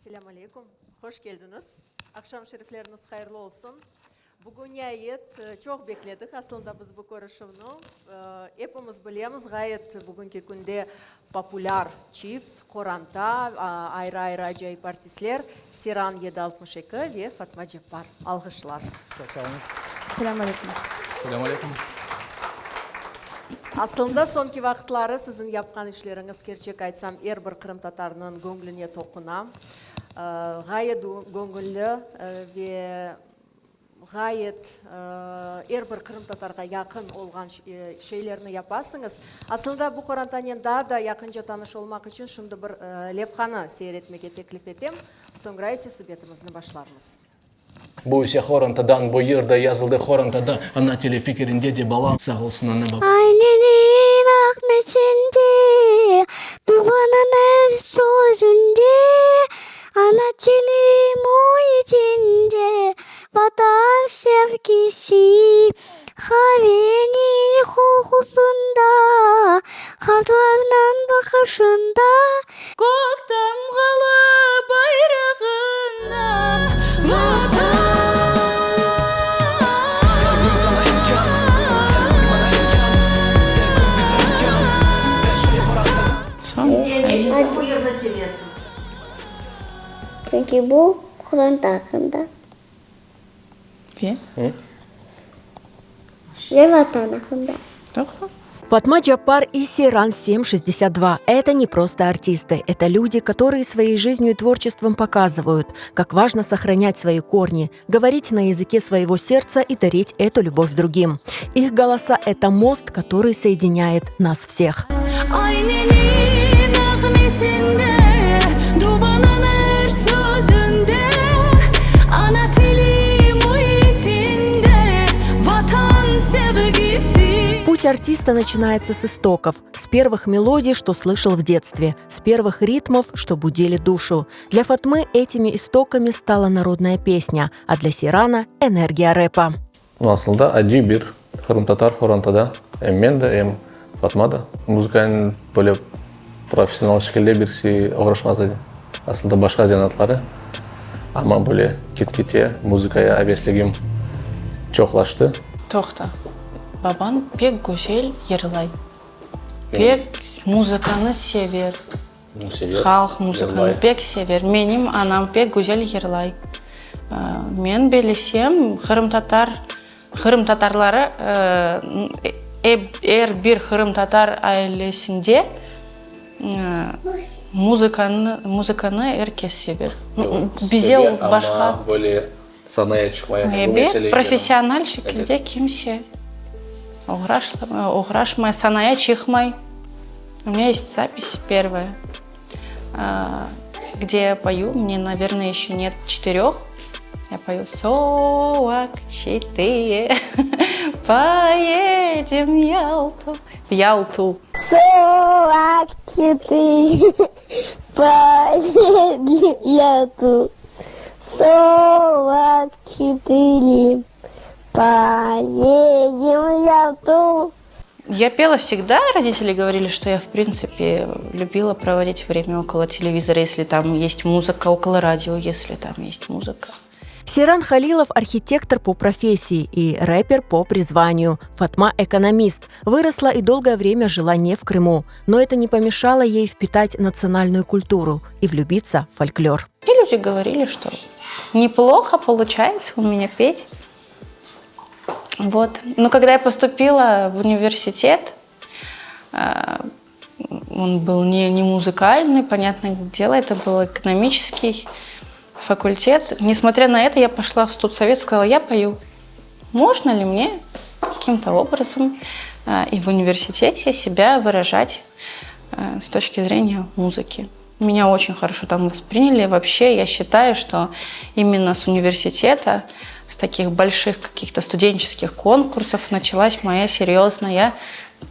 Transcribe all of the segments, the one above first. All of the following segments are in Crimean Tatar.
Selâm aleyküm, hoş keldiñiz. Aqşam şerifleriñiz hayırlı olsun. Bugün niayet çoq bekledik aslında biz bu körüşüvni. Epimiz bilemiz, ğayet bugünki künde populâr çift, qoranta, ayrı-ayrı acayip artistler Seyran 762 ve Fatma Ceppar. Alğışlar. Çoq sağ oluñız. Selâm aleyküm. Selâm aleyküm. Aslında soñki vaqıtları siziñ yapqan işleriñiz, kerçek aytsam, er bir qırımtatarnıñ göñlüne toquna. Ğayet göñülli ve ğayet er bir qırımtatarğa yaqın olğan şeylerni yapasıñız. Aslında bu qorantanen daa da yaqınca tanış olmaq içün şimdi bir levhanı seyir etmege teklif etem, soñra ise subetimizni başlarmız. Bu ise horantadan, bu yır da yazıldı horantada, ana tili fikirinde de bala, sağ olsun ana-baba. Ayneniñ nağmesinde, duvanıñ er sözünde, Ana tili müitinde, Vatan sevgisi, Qaveniñ qoqusında, Qartlarnıñ baqışında. Kök tamğalı bayrağıñda, Vatan. Er kün saña imkân, er kün maña imkân, er kün bize imkân, er şey qorantada. Sen ne içün bu yırnı sevesiñ? Çünki bu qoranta aqqında. Ve? Ve Vatan aqqında. Doğru. Fatma Cappar и Seyran 762 – это не просто артисты, это люди, которые своей жизнью и творчеством показывают, как важно сохранять свои корни, говорить на языке своего сердца и дарить эту любовь другим. Их голоса – это мост, который соединяет нас всех. Ayneniñ nağmesinde, duvanıñ er sözünde, Ana tili müitinde, Vatan sevgisi. Путь артиста начинается с истоков, с первых мелодий, что слышал в детстве, с первых ритмов, что будили душу. Для Фатмы этими истоками стала народная песня, а для Сейрана – энергия рэпа. Asılda adiy bir qırımtatar qorantada em men de, em Fatma da muzıkanen böyle professional şekilde birisi oğraşmaz edi. Asılda başqa zenaatları, amma böyle ket-kete muzıkaya avesligim çoqlaştı. Toqta, babañ pek güzel yırlay, pek muzıkanı sever, halq muzıkanı pek sever. Menim anam pek güzel yırlay. Men bilsem, qırımtatar, qırımtatarları, er bir qırımtatar ailesinde muzıkanı, muzıkanı er kes sever. Bize o başqa. Amma böyle sanaya çıqmay, bu meselege. Professional şekilde kimse oğraşmay, sanaya çıqmay. U menya есть zapись первая, где я пою, мне, наверное, еще нет четырех. Я пою 44, поедем в Ялту. В Ялту. 44, поедем в Ялту. 44, поедем в Ялту. Я пела всегда, родители говорили, что я, в принципе, любила проводить время около телевизора, если там есть музыка, около радио, если там есть музыка. Сейран Халилов – архитектор по профессии и рэпер по призванию. Фатма – экономист. Выросла и долгое время жила не в Крыму. Но это не помешало ей впитать национальную культуру и влюбиться в фольклор. И люди говорили, что неплохо получается у меня петь. Вот. Но когда я поступила в университет, он был не, не музыкальный, понятное дело, это был экономический факультет. Несмотря на это, я пошла в студсовет, сказала, я пою. Можно ли мне каким-то образом и в университете себя выражать с точки зрения музыки? Меня очень хорошо там восприняли. Вообще, я считаю, что именно с университета, с таких больших каких-то студенческих конкурсов началась моя серьезная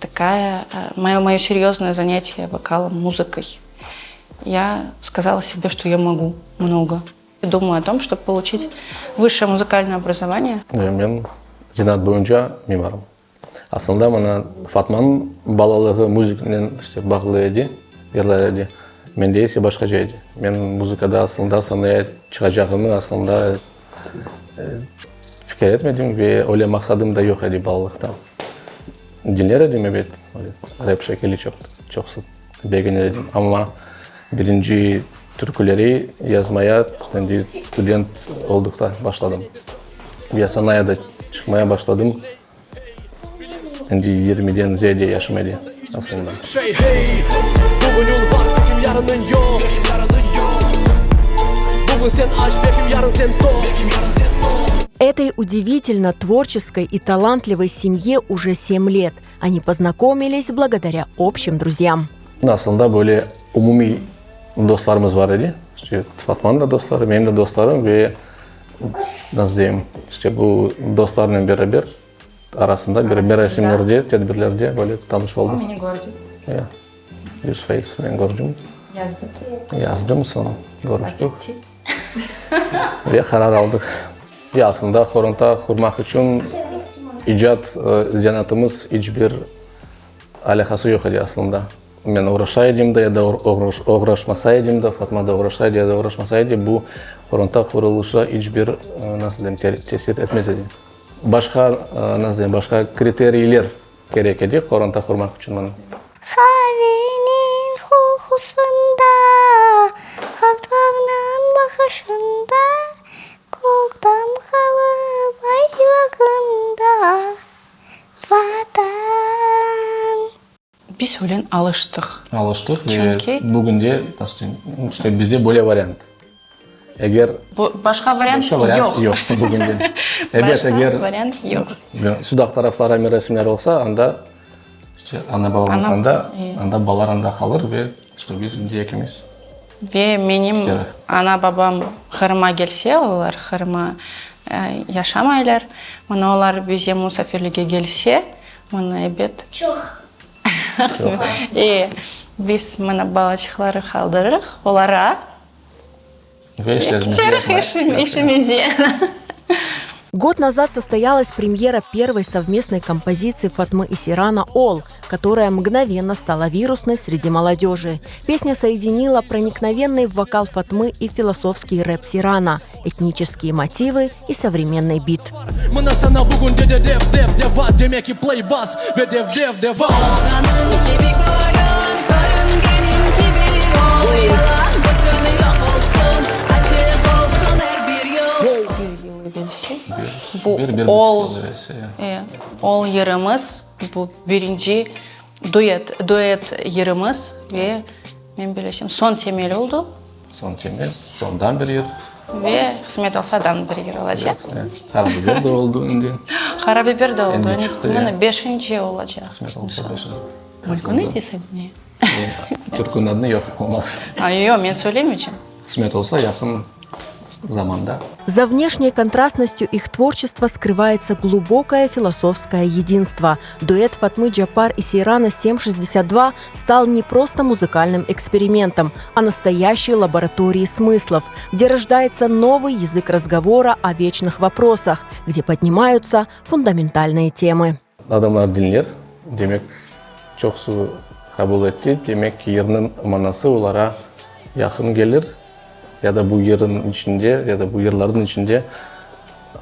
такая, мое, мое серьезное занятие вокалом, музыкой. Я сказала себе, что я могу много. Думаю о том, чтобы получить высшее музыкальное образование. Men zenaat boyunca mimarım. Aslında mına Fatmanıñ balalığı muzıkanen işte bağlı edi, yırlar edi. Mende ise başqaca edi. Men muzıkada aslında sanaya çıqacağımı aslında fikir etmedim ve öyle maqsadım da yoq edi balalıqta. Diñler edim, ebet, rep şekili çoq, çoqsu begenir edim. Amma birinci türküleri yazmaya endi student olduqta başladım. Ve sanaya da çıqmaya başladım. Endi yirmiden ziyade yaşım edi aslında. Этой удивительно творческой и талантливой семье уже 7 лет. Они познакомились благодаря общим друзьям. Aslında böyle umumiy dostlarımız bar edi. İşte Fatmanıñ da dostları, menim de dostlarım ve nasıl deyim, işte bu dostlarnen beraber arasında bir merasimlerde, tedbirlerde böyle tanış oldıq. O meni kördi. Ya, 100% men kördim. Yazdı. Yazdım, soñ körüştik. Ve qarar aldıq. Ya aslında qoranta qurmaq içün icat zenaatımız iç bir alâqası yoq edi aslında. Men oğraşa edim de ya da oğraşmasa edim de, Fatma da oğraşa edi ya da oğraşmasa edi, bu qoranta qurulışa iç bir, nasıl deyim, tesir etmez edi. Başqa, nasıl deyim, başqa kriteriyler kerek edi qoranta qurmaq içün maña. Qaveniñ qoqusında, qartlarnıñ baqışında, Kökten qalıp aylığında, Vatan. Biz öyle alıştıq. Alıştıq ve bugün de, nasıl deyim, işte bizde böyle variant. Eger. Başqa variant yoq. Başqa variant yoq bugün de. Ebet, eger. Başqa variant yoq. Sudaq taraflara merasimler olsa, anda, işte ana-babamız anda, anda balalar anda qalır ve işte biz indi ekimiz. Ve menim ana-babam Qırımğa kelse, olar Qırımğa yaşamaylar, mına olar bize musafirlikke kelse, mına ebet. Çoq. E, biz mına balaçıqları qaldırırıq olara. Ve işlerimizi yapmaya. İşimizi. Год назад состоялась премьера первой совместной композиции Фатмы и Сирана «Ол», которая мгновенно стала вирусной среди молодежи. Песня соединила проникновенный вокал Фатмы и философский рэп Сирана, этнические мотивы и современный бит. Bu ol, ol yırımız, bu birinci duet, duet yırımız ve men bilesem, soñ temel oldu. Soñ temel, soñdan bir yır. Ve qısmet olsa dan bir yır olacaq. Qara biber de oldu indi. Qara biber de oldu. Endi çıqtı. Mına beşinci olacaq. Qısmet olsa beşinci. Mülkün ise ne? Türkünniñ adını yoq, olmaz. Ay, yoq, men söylemeycem. Qısmet olsa, yaqın zamanda. За внешней контрастностью их творчества скрывается глубокое философское единство. Дуэт Фатмы Джапар и Сейрана 762 стал не просто музыкальным экспериментом, а настоящей лабораторией смыслов, где рождается новый язык разговора о вечных вопросах, где поднимаются фундаментальные темы. Adamlar diñler, demek, çoqusı qabul etti, demek ki, yırnıñ manası olara yaqın kelir, ya da bu yırnıñ içinde, ya da bu yırlarnıñ içinde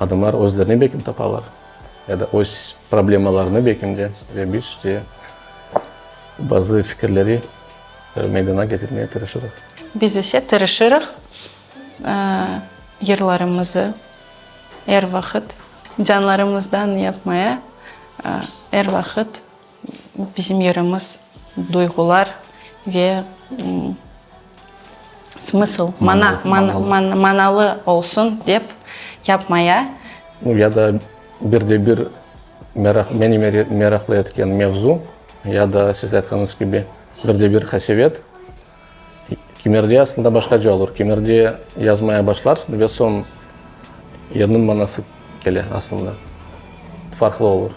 adamlar özlerini belkim tapalar, ya da öz problemalarını belkim de, ve biz işte bazı fikirleri meydana ketirmege tırışırıq. Biz ise tırışırıq yırlarımızı Er vaqıt canlarımızdan yapmaya, er vaqıt bizim yerimiz duyğular ve smısl, mana, manalı olsun dep yapmaya. Ya da bir de bir meraq, meni meraqlı etken mevzu, ya da siz aytqanıñız kibi bir de bir qasevet. Kimerde aslında başqaca olur. Kimerde yazmaya başlarsıñ ve soñ yırnıñ manası kele aslında. Farqlı olur.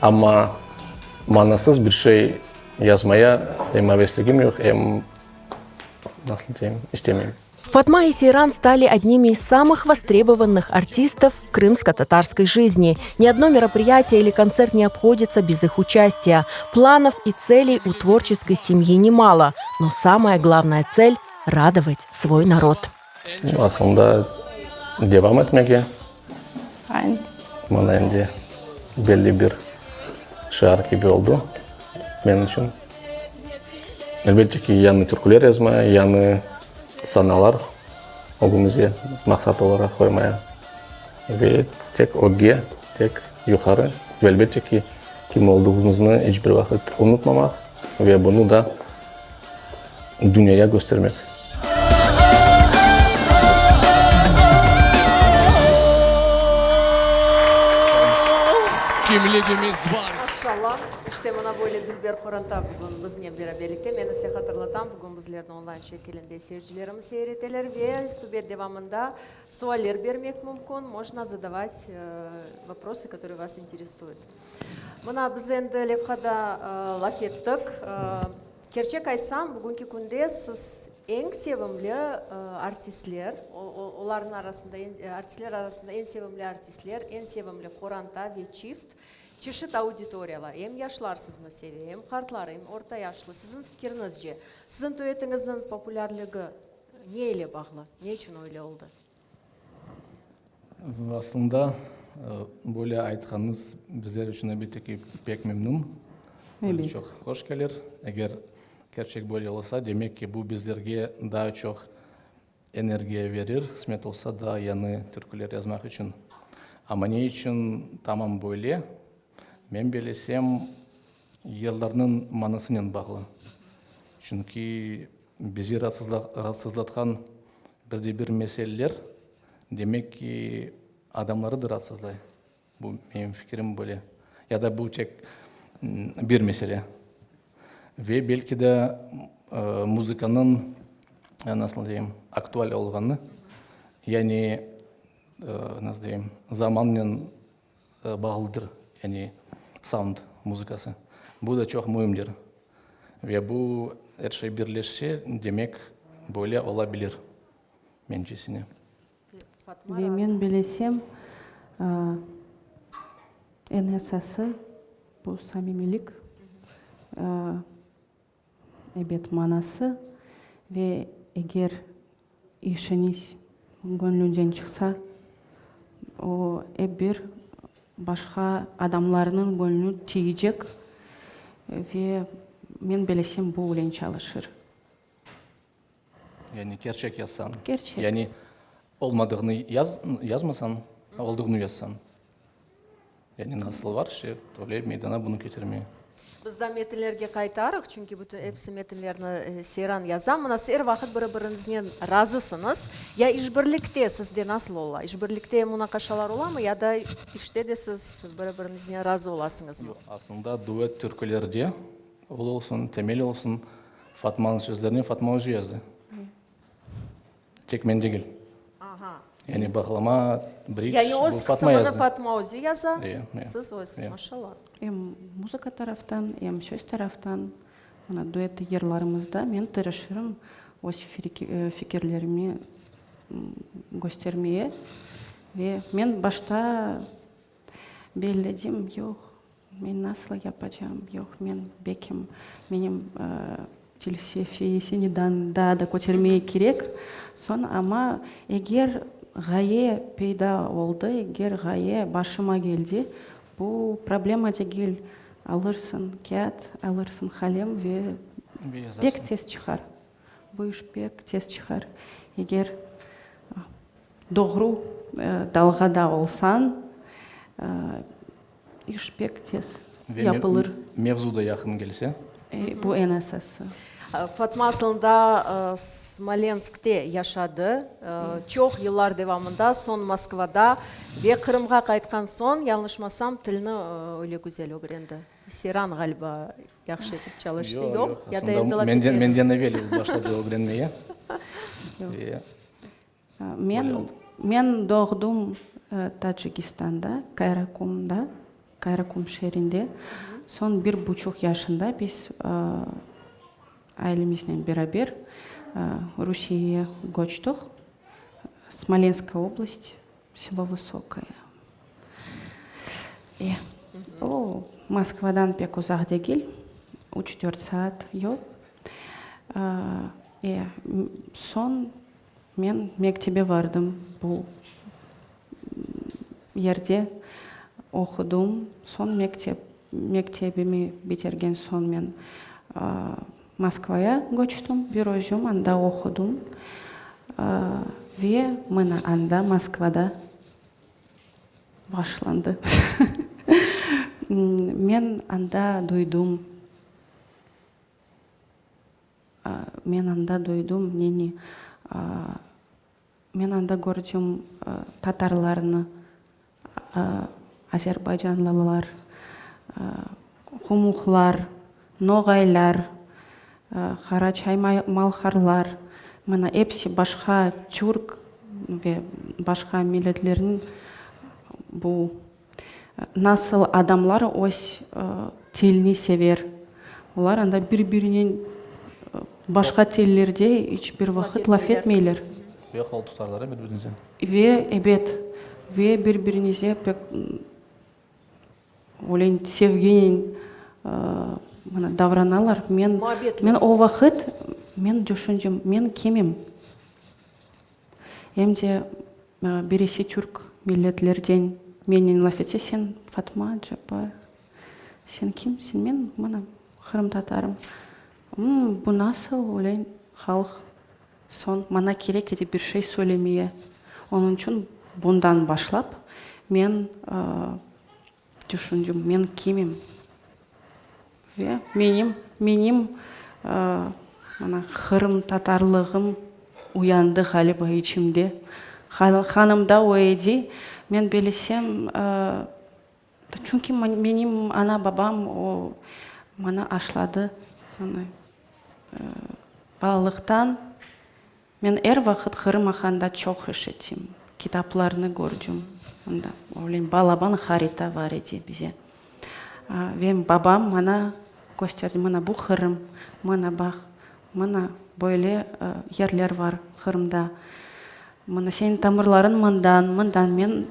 Amma manasız bir şey yazmaya em avesligim yoq, em, nasıl deyim, istemeyim. Fatma и Сейран стали одними из самых востребованных артистов в крымско-татарской жизни. Ни одно мероприятие или концерт не обходится без их участия. Планов и целей у творческой семьи немало, но самая главная цель – радовать свой народ. Aslında devam etmege, Aynı. mına endi belli bir şiar kibi oldı men içün. Elbette ki, yañı türküler yazmaya, yañı sanalar ögümizge maqsat olaraq qoymaya ve tek ögge, tek yuqarı ve elbette ki, kim olduğımıznı iç bir vaqıt unutmamaq ve bunı da dünyaya köstermek. Kimligimiz bar. Maşallah, işte mına böyle dülber qoranta bugün biznen beraberlikte. Men ise hatırlatam, bugün bizlerni onlayn şekilinde seyircilerimiz seyir eteler ve subet devamında sualler bermek mümkün, mojno zadavat voprosı, kotorıye vas interesuyut. Mına biz endi levhada laf ettik. Kerçek aytsam, bugünki künde siz eñ sevimli artistler, olarnıñ arasında, artistler arasında eñ sevimli artistler, eñ sevimli qoranta ve çift, çeşit auditoriyalar, em yaşlar sizni seve, em qartlar, em orta yaşlı. Siziñ fikiriñizce, siziñ duetiñizniñ populârligi ne ile bağlı, ne içün öyle oldı? Aslında, böyle aytqanıñız bizler içün, elbette ki, pek memnün. Böyle çoq hoş kelir. Eger kerçek böyle olsa, demek ki, bu bizlerge daa çoq energiya verir, qısmet olsa, daa yañı türküler yazmaq içün. Amma ne içün tamam böyle, men bellesem, yırlarnıñ manasınen bağlı. Çünki bizi raatsızlatqan bir de bir meseleler, demek ki, adamları da raatsızlay. Bu menim fikirim böyle. Ya da bu tek bir mesele. Ve belki de muzıkanıñ, nasıl deyim, aktual olğanı, yani, nasıl deyim, zamannen bağlıdır, yani sound muzıkası. Bu da çoq müimdir. Ve bu er şey birleşse, demek, böyle ola bilir, mencesine. Ve men bilesem, eñ esası bu samimiylik, ebet, manası ve eger işiñiz göñlüñden çıqsa, o ep bir başqa adamlarnıñ göñlüni tiyecek ve men bilesem, bu öyle çalışır. Yani kerçek yazsañ. Kerçek. Yani olmadığını yaz, yazmasañ, olduğunu yazsañ. Yani nasıl var işte, öyle meydana bunı ketirmeye. Biz da metinlerge qaytarıq, çünki bütün episi metinlerni Seyran yaza. Mına siz er vaqıt biri-biriñiznen razısıñız. Ya işbirlikte sizde nasıl ola? İşbirlikte munaqaşalar olamı ya da işte de siz biri-biriñiznen razı olasıñızmı? Yoq, aslında duet türkülerde ol olsun, temel olsun, Fatmanıñ sözlerini Fatma özü yazdı. Tek men degil. Aha. Yani bağlama, bridj, Yani bu öz Fatma qısımını yazdı. Fatma özü yaza, E, e, siz öz. e. Maşallah. Em muzıka taraftan, em söz taraftan, mına duet yırlarımızda men tırışırım öz fikirlerimi köstermeye. Ve men başta belledim, yoq, Men nasıl yapacam? Yoq, men bekim, menim til seviyesini daa da kötermege kerek. Soñ, amma eger ğaye peyda oldı, eger ğaye başıma keldi, bu problema degil, alırsıñ kâğıt, alırsıñ qalem ve pek tez çıqar. Bu iş pek tez çıqar. Eger doğru dalğada olsañ, İş pek tez yapılır. Ve mevzu da yaqın kelse. Bu eñ esası. Fatma asılında Smolenskte yaşadı, çoq yıllar devamında, soñ Moskvada ve Qırımğa qaytqan soñ, yañlışmasam, tilni öyle güzel ögrendi. Seyran, ğaliba, yahşı etip çalıştı, yoq? Yoq, aslında menden evel o başladı ögrenmege. Yoq. Men, men doğdum Tacikistanda, Kayrakumda, Kayrakum şeerinde. Soñ bir buçuq yaşında biz ailemiznen beraber. Rusiyege köçtik, Smolenskaya oblast, selo Vısokoye. E, o, Moskvadan pek uzaq degil, üç-dört saat yol. E, soñ men mektebe vardım, bu yerde oqudım. Soñ mektep, mektebimi bitirgen soñ men Moskvaya köçtim, bir özüm anda oqudım. Ve mına anda, Moskvada başlandı. Men anda duydım. Men anda duydım neni, men anda kördim tatarlarnı, azerbaycanlılar, qumuqlar, noğaylar, qaraçay-malqarlar, mına episi başqa türk ve başqa milletlerniñ bu Nasıl adamlar öz tilini sever, olar anda bir-birinen başqa tillerde iç bir vaqıt laf etmeyler. Ve qol tutarlar, e, bir-birinize. Ve, ebet, ve bir-birinize pek öyle sevginen mına davranalar. Men, men o vaqıt men tüşündim, men kimim? Em de birisi türk milletlerden mennen laf etse, sen Fatma Cabbar, sen kimsiñ? Men mına qırımtatarım. Im, bu nasıl öyle halq? Soñ maña kerek edi bir şey söylemeye. Onıñ içün bundan başlap men Tüşündim, men kimim? Ve menim, menim, mına, qırımtatarlığım uyandı ğaliba içimde. Hanımda o edi, men bilsem, çünki menim ana-babam o maña aşladı, mına, balalıqtan. Men er vaqıt Qırım aqqında çoq eşittim, kitaplarnı kördim, anda öyle balaban harita bar edi bize. Ve babam maña kösterdi, mına bu Qırım, mına baq, mına böyle yerler bar Qırımda, mına seniñ tamırlarıñ mından, mından. Men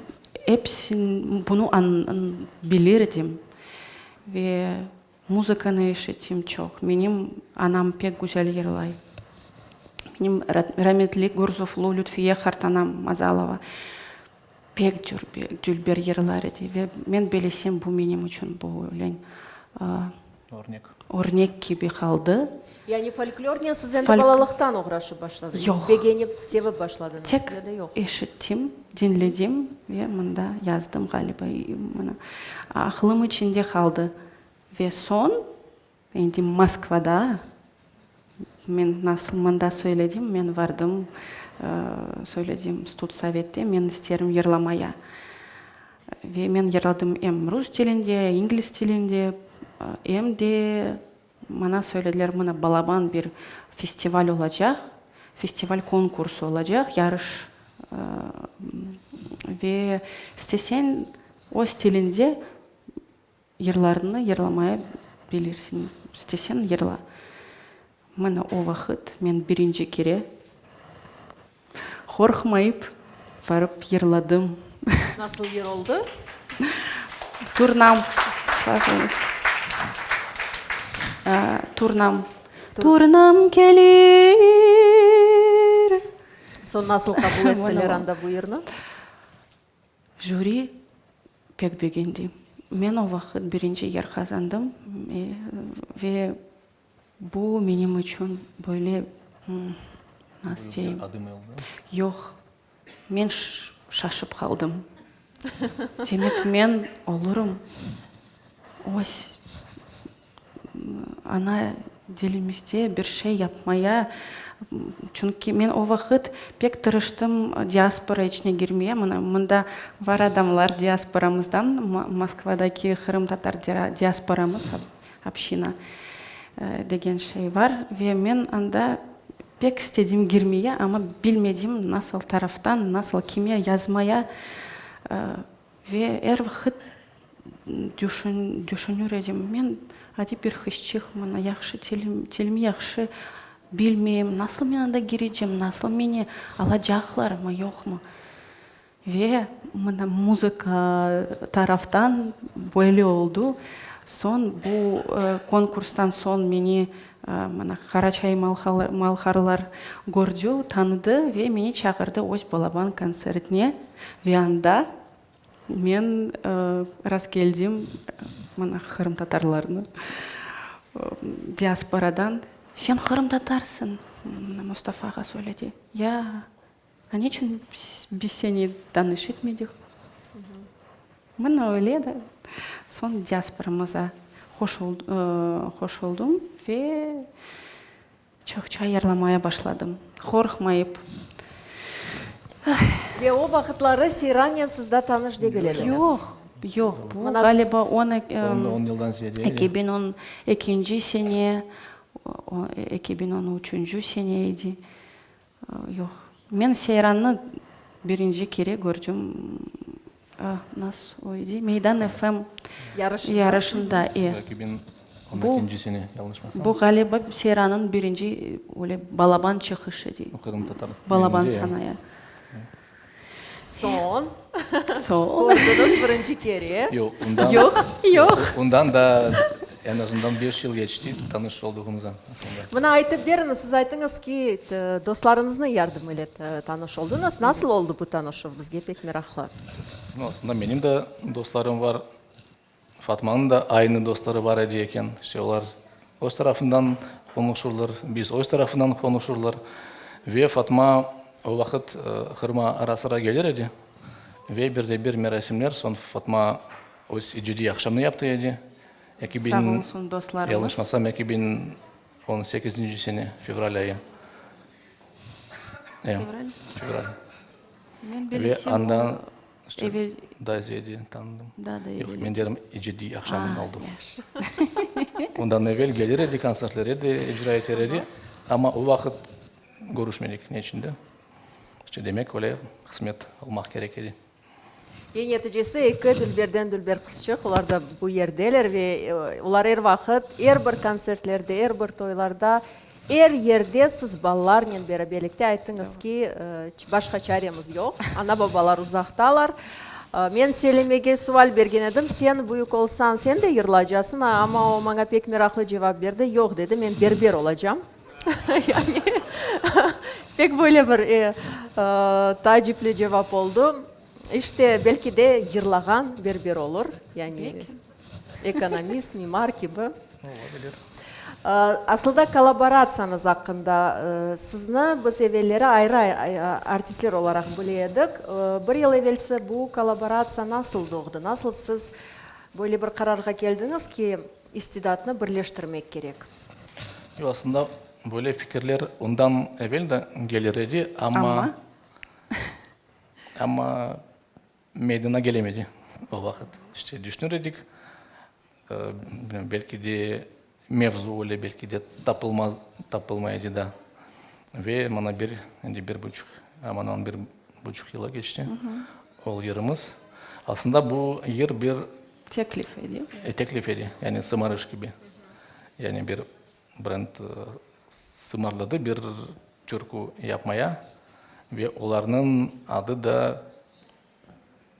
episini bunı bilir edim. Ve Muzıkanı eşittim çoq. Menim anam pek güzel yırlay. Menim rametli Gurzuflu Lütfiye qartanam Mazalova pek dülber yırlar edi ve men bilesem bu menim içün bu öyle Örnek. Örnek kibi qaldı. Yani folklornen siz endi balalıqtan oğraşıp başladıñız? Yoq. Begenip, sevip başladıñız Tek ya da yoq? eşittim, diñledim ve mında yazdım ğaliba. Mına, aqlım içinde qaldı. Ve soñ, endi Moskvada, men nasıl mında söyledim, men vardım, söyledim studsovette, men isterim yırlamaya. Ve men yırladım em rus tilinde, ingliz tilinde, em de maña söylediler, mına balaban bir festival olacaq, festival konkursı olacaq, yarış, ve isteseñ öz tilinde Yırlarnı yırlamaya bilirsiñ, isteseñ yırla. Mına o vaqıt men birinci kere qorqmayıp barıp yırladım. Nasıl yır oldı? Turnam. Turnam. Turnam kelir. Soñ nasıl qabul ettiler anda bu yırnı? Jüri pek begendi. Men o vaqıt birinci yer qazandım ve bu menim içün böyle, nasıl deyim, yoq, men şaşıp qaldım. Demek, men olurım öz Ana dilimizde bir şey yapmaya, çünki men o vaqıt pek tırıştım diaspora içine girmeye, mına mında bar adamlar diasporamızdan, Moskvadaki qırımtatar diasporamız, общina degen şey bar, ve men anda pek istedim girmeye, amma bilmedim nasıl taraftan, nasıl kime yazmaya, Ve er vaqıt düşünür edim, men adiy bir qızçıq, mına yahşı tilim, tilimi yahşı. Bilmeyim, nasıl men anda kirecem, nasıl meni alacaqlarmı, yoqmı. Ve mına muzıka taraftan böyle oldu. Soñ bu konkurstan soñ meni mına Qaraçay malharlar kördü, tanıdı ve meni çağırdı öz balaban kontsertine. Ve anda men rastkeldim mına qırımtatarlarnı diasporadan. Sen qırımtatarsıñ, mına Mustafa ağa söyledi. Ya. A neçün biz seni tanış etmedik? Mına öyle de soñ diasporamıza qoşuldım ve çoqça yırlamaya başladım, qorqmayıp. Ve o vaqıtları Seyranen siz da tanış degil ediñiz? Yoq, yoq. Bu, ğaliba, 2012-nci sene, 2013-nci sene edi. Yoq. Men Seyrannı birinci kere kördim, nasıl o edi, Meydan FM yarışında, e. 2012-nci sene, yañlışmasam. Bu, ğaliba, Seyrannıñ birinci öyle balaban çıqışı edi. Balaban sanaya. Soñ. Soñ. Kördiñiz birinci kere. Yoq, ondan. Yoq, yoq. Ondan da eñ azından beş yıl keçti tanış olduğımızdan aslında. Mına aytıp beriñiz, siz aytıñız ki, dostlarıñıznıñ yardımı ile tanış oldıñız. Nasıl oldı bu tanışuv? Bizge pek meraqlı. Aslında menim de dostlarım var. Fatmanıñ da aynı dostları bar edi eken. İşte olar öz tarafından qonuşırlar, biz öz tarafından qonuşırlar. Ve Fatma o vaqıt Qırıma ara-sıra gelir edi. Ve bir de bir merasimler soñ Fatma öz icadiy aqşamını yaptı edi. Sağ olsun dostlarımız. Yañlışmasam, 2018-nci sene, fevral ayı. Fevral? Fevral. Men Ve bilsem, andan evel. Daa ziyade tanıdım. Daa da Yoq, evel. men derim, icadiy aqşamın oldu. Yahşı. Ondan evel gelir edi, kontsertler de icra eter edi, amma o vaqıt körüşmedik, ne içün de. İşte, demek, öyle qısmet olmaq kerek edi. Ve neticesi eki dülberden dülber qızçıq, olar da bu yerdeler ve olar er vaqıt, er bir kontsertlerde, er bir toylarda, Er yerde siz balalarnen beraberlikte ayttıñız ki, başqa çaremiz yoq, ana-babalar uzaqtalar. Men Selimege sual bergen edim, sen büyük olsañ, sen de yırlacasıñ, amma o maña pek meraqlı cevap berdi, yoq, dedi, men berber olacam. Yani, pek böyle bir taacipli cevap oldı. İşte, belki de yırlağan berber olur, yani. Ekonomist, mimar kibi. Olabilir. Asılda kollaboratsiyañız aqqında, sizni biz evelleri ayrı artistler olaraq bile edik. Bir yıl evelsi bu kollaboratsiya nasıl doğdı? Nasıl siz böyle bir qararğa keldiñiz ki, istidatnı birleştirmek kerek? Yoq, aslında böyle fikirler ondan evel de kelir edi, amma, amma Meydana kelemedi o vaqıt. İşte, düşünür edik, belki de mevzu öyle, belki de tapılma, tapılmay edi da. Ve mana bir, endi bir buçuq, aman-aman bir buçuq yılı keçti ol yırımız. Aslında bu yır bir... Teklif edi. Teklif edi, yani sımarış kibi. Yani bir brend sımarladı bir türkü yapmaya ve olarnıñ adı da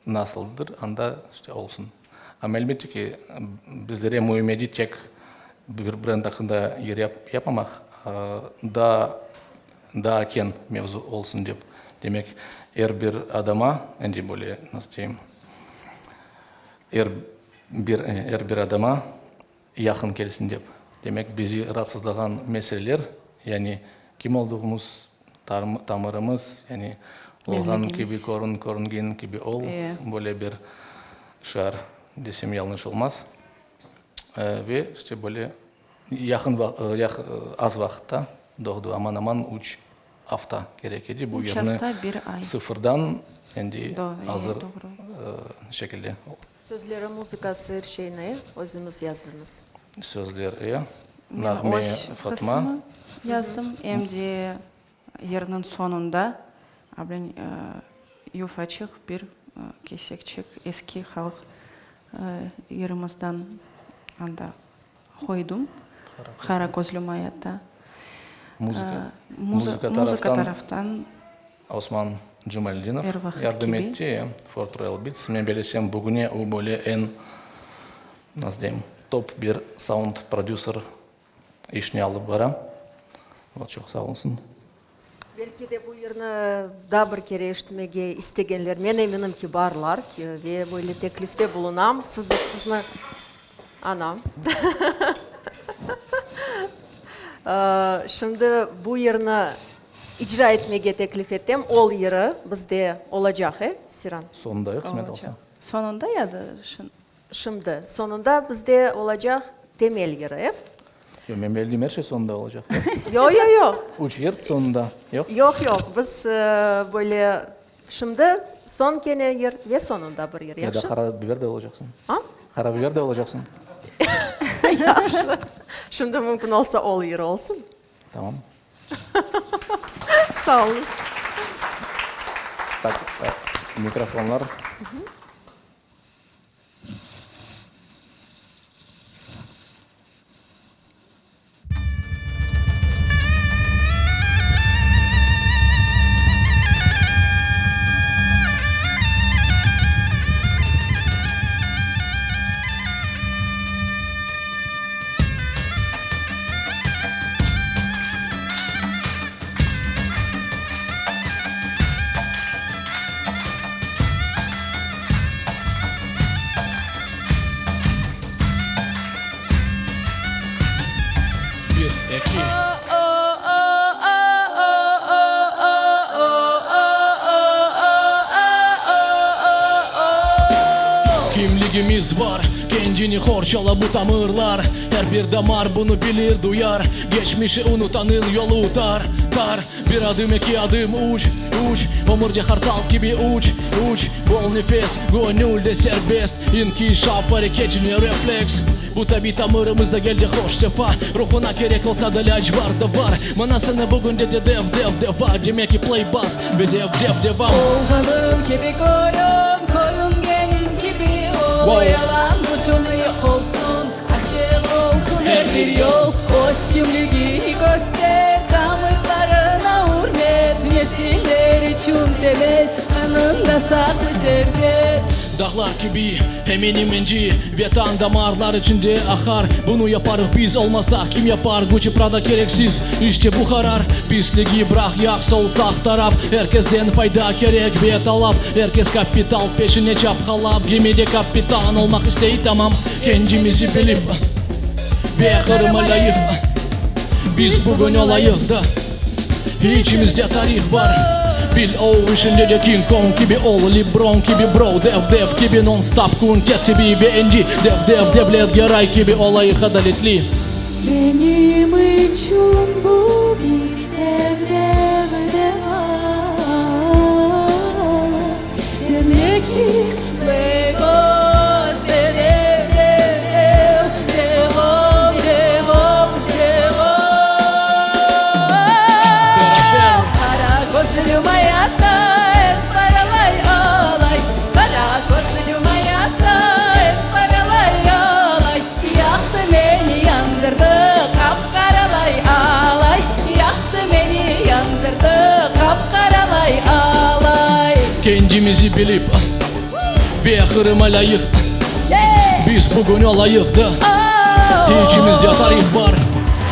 nasıldır, anda işte olsun. Amma elbette ki, bizlere müim edi tek bir brend aqqında yır yapmamaq, daa daa keñ mevzu olsun dep. Demek, er bir adama, endi böyle nasıl deyim, er bir er bir adama yaqın kelsin dep. Demek, bizi raatsızlağan meseleler, yani kim olduğumuz, tamırımız, yani olğan kibi körün, körüngen kibi ol, böyle bir şiar desem yañlış olmaz. Ve işte böyle yaqın, az vaqıtta doğdı, aman-aman üç afta kerek edi bu yerni sıfırdan endi azır şekilde. Sözleri, muzıkası, er şeyni özüñiz yazdıñız. Sözler, e. Men Nağme, öz Fatma. qısmı yazdım, em de yırnıñ soñunda yufaçıq bir kesekçik eski halq yırımızdan anda qoydım, Qara közlüm ayatta. Muzıka. Muzıka taraftan taraftan Osman Cemaledinov Er vaqıt yardım kibi. etti, Fort Royal Beats. Men bilesem, bugüne o böyle eñ, nasıl deyim, top bir sound prodüser işni alıp bara. O çoq sağ olsun. Belki de bu yırnı daa bir kere eşitmege istegenler, men eminim ki, barlar, ve böyle teklifte bulunam. Siz, biz sizni, ana. Şimdi bu yırnı icra etmege teklif etem. Ol yırı bizde olacaq, e, Siran? Soñunda, yoq, qısmet olsa. Soñunda ya da şimdi? Şimdi. Soñunda bizde olacaq temel yırı, e? Yoq, men bildim, er şey soñunda olacaq. Yoq, yoq, yoq. Üç yır soñunda, yoq? Yoq, yoq, biz böyle şimdi, soñ kene yır ve soñunda bir yır, Ya da yahşı? qara biber de olacaqsıñ. A? Qara biber de olacaqsıñ. Yahşı. Şimdi mümkün olsa, ol yır olsun. Tamam. Sağ oluñız. Tak, mikrofonlar. Bir, eki. Kimligimiz bar, kendini qorçala bu tamırlar, Er bir damar bunı bilir, duyar, Geçmişi unutanıñ yolu tar, tar. Bir adım, eki adım, uç, uç, Ömürde qartal kibi uç, uç, Bol nefes, göñül de serbest, İnkişaf areketine refleks. Bu tabiy tamırımızda geldi hoş sefa, Ruhuna kerek olsa da lâc bar da var, Manasını bugünde de dev, dev, deva, Demek ki play bas ve dev, dev, devam. Olğanım kibi körün, körüngenim kibi ol, Yalan bütüni yoq olsun, açıq olsun er bir yol. Öz kimligini köster, tamırlarına ürmet, Nesiller içün temel, qanında saqlı şerbet. Dağlar kibi eminim endi, Vetan damarlar içinde aqar. Bunı yaparıq biz olmasaq, kim yapar? Gucci, Prada kereksiz, işte bu qarar. Pisligi bıraq, yaq sol, sağ taraf, Er kesden fayda kerek ve talap. Er kes kapital peşine çapqalap, Gemide kapitan olmaq istey, tamam. Kendimizi bilip ve Qırıma lâyıq biz bugün olayıq da. İçimizde tarih bar, bil o işinde de King Kong kibi ol, Lebron kibi bro, dev dev kibi non-stop kün tertibi ve endi dev dev Devlet Geray kibi olayıq adaletli. Menim içün bu bir dev dev deva, Demek ki, Kendimizi bilip ve Qırıma lâyıq biz bugün olayıq da, İçimizde tarih bar.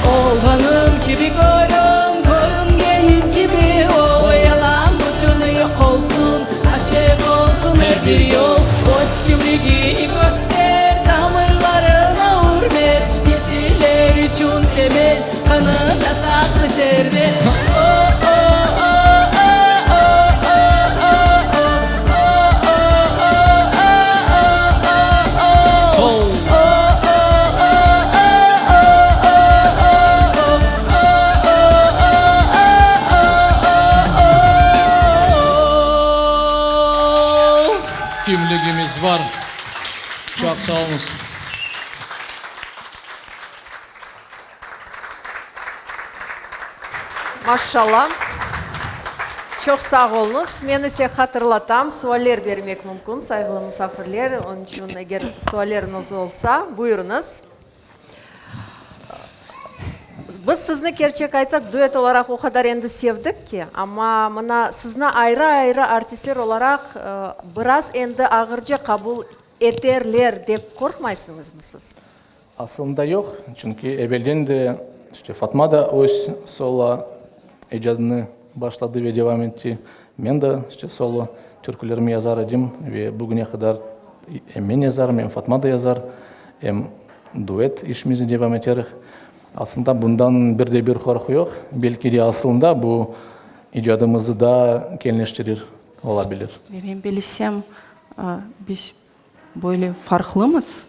Olğanım kibi körün, körüngenim kibi ol, Yalan bütüni yoq olsun, açıq olsun er bir yol. Öz kimligini köster, tamırlarına ürmet, Nesiller içün temel, qanında saqlı şerbet. Kimligimiz bar. Çoq sağ oluñız. Maşşalla. Çoq sağ oluñız. Men ise hatırlatam, sualler bermek mümkün, sayğılı musafirler. Onıñ içün eger sualleriñiz olsa, buyurıñız. Biz sizni, kerçek aytsaq, duet olaraq o qadar endi sevdik ki, amma mına sizni ayrı-ayrı artistler olaraq biraz endi ağırca qabul eterler dep qorqmaysıñızmı siz? Aslında yoq, çünki evelden de işte Fatma da öz solo icadını başladı ve devam etti, men de işte solo türkülerimi yazar edim ve bugüne qadar em men yazarım, em Fatma da yazar, em duet işimizni devam eterik. Aslında bundan bir de bir qorqu yoq, belki de aslında bu icadımızı daa keñleştirir olabilir. Ve men bilsem, biz böyle farqlımız,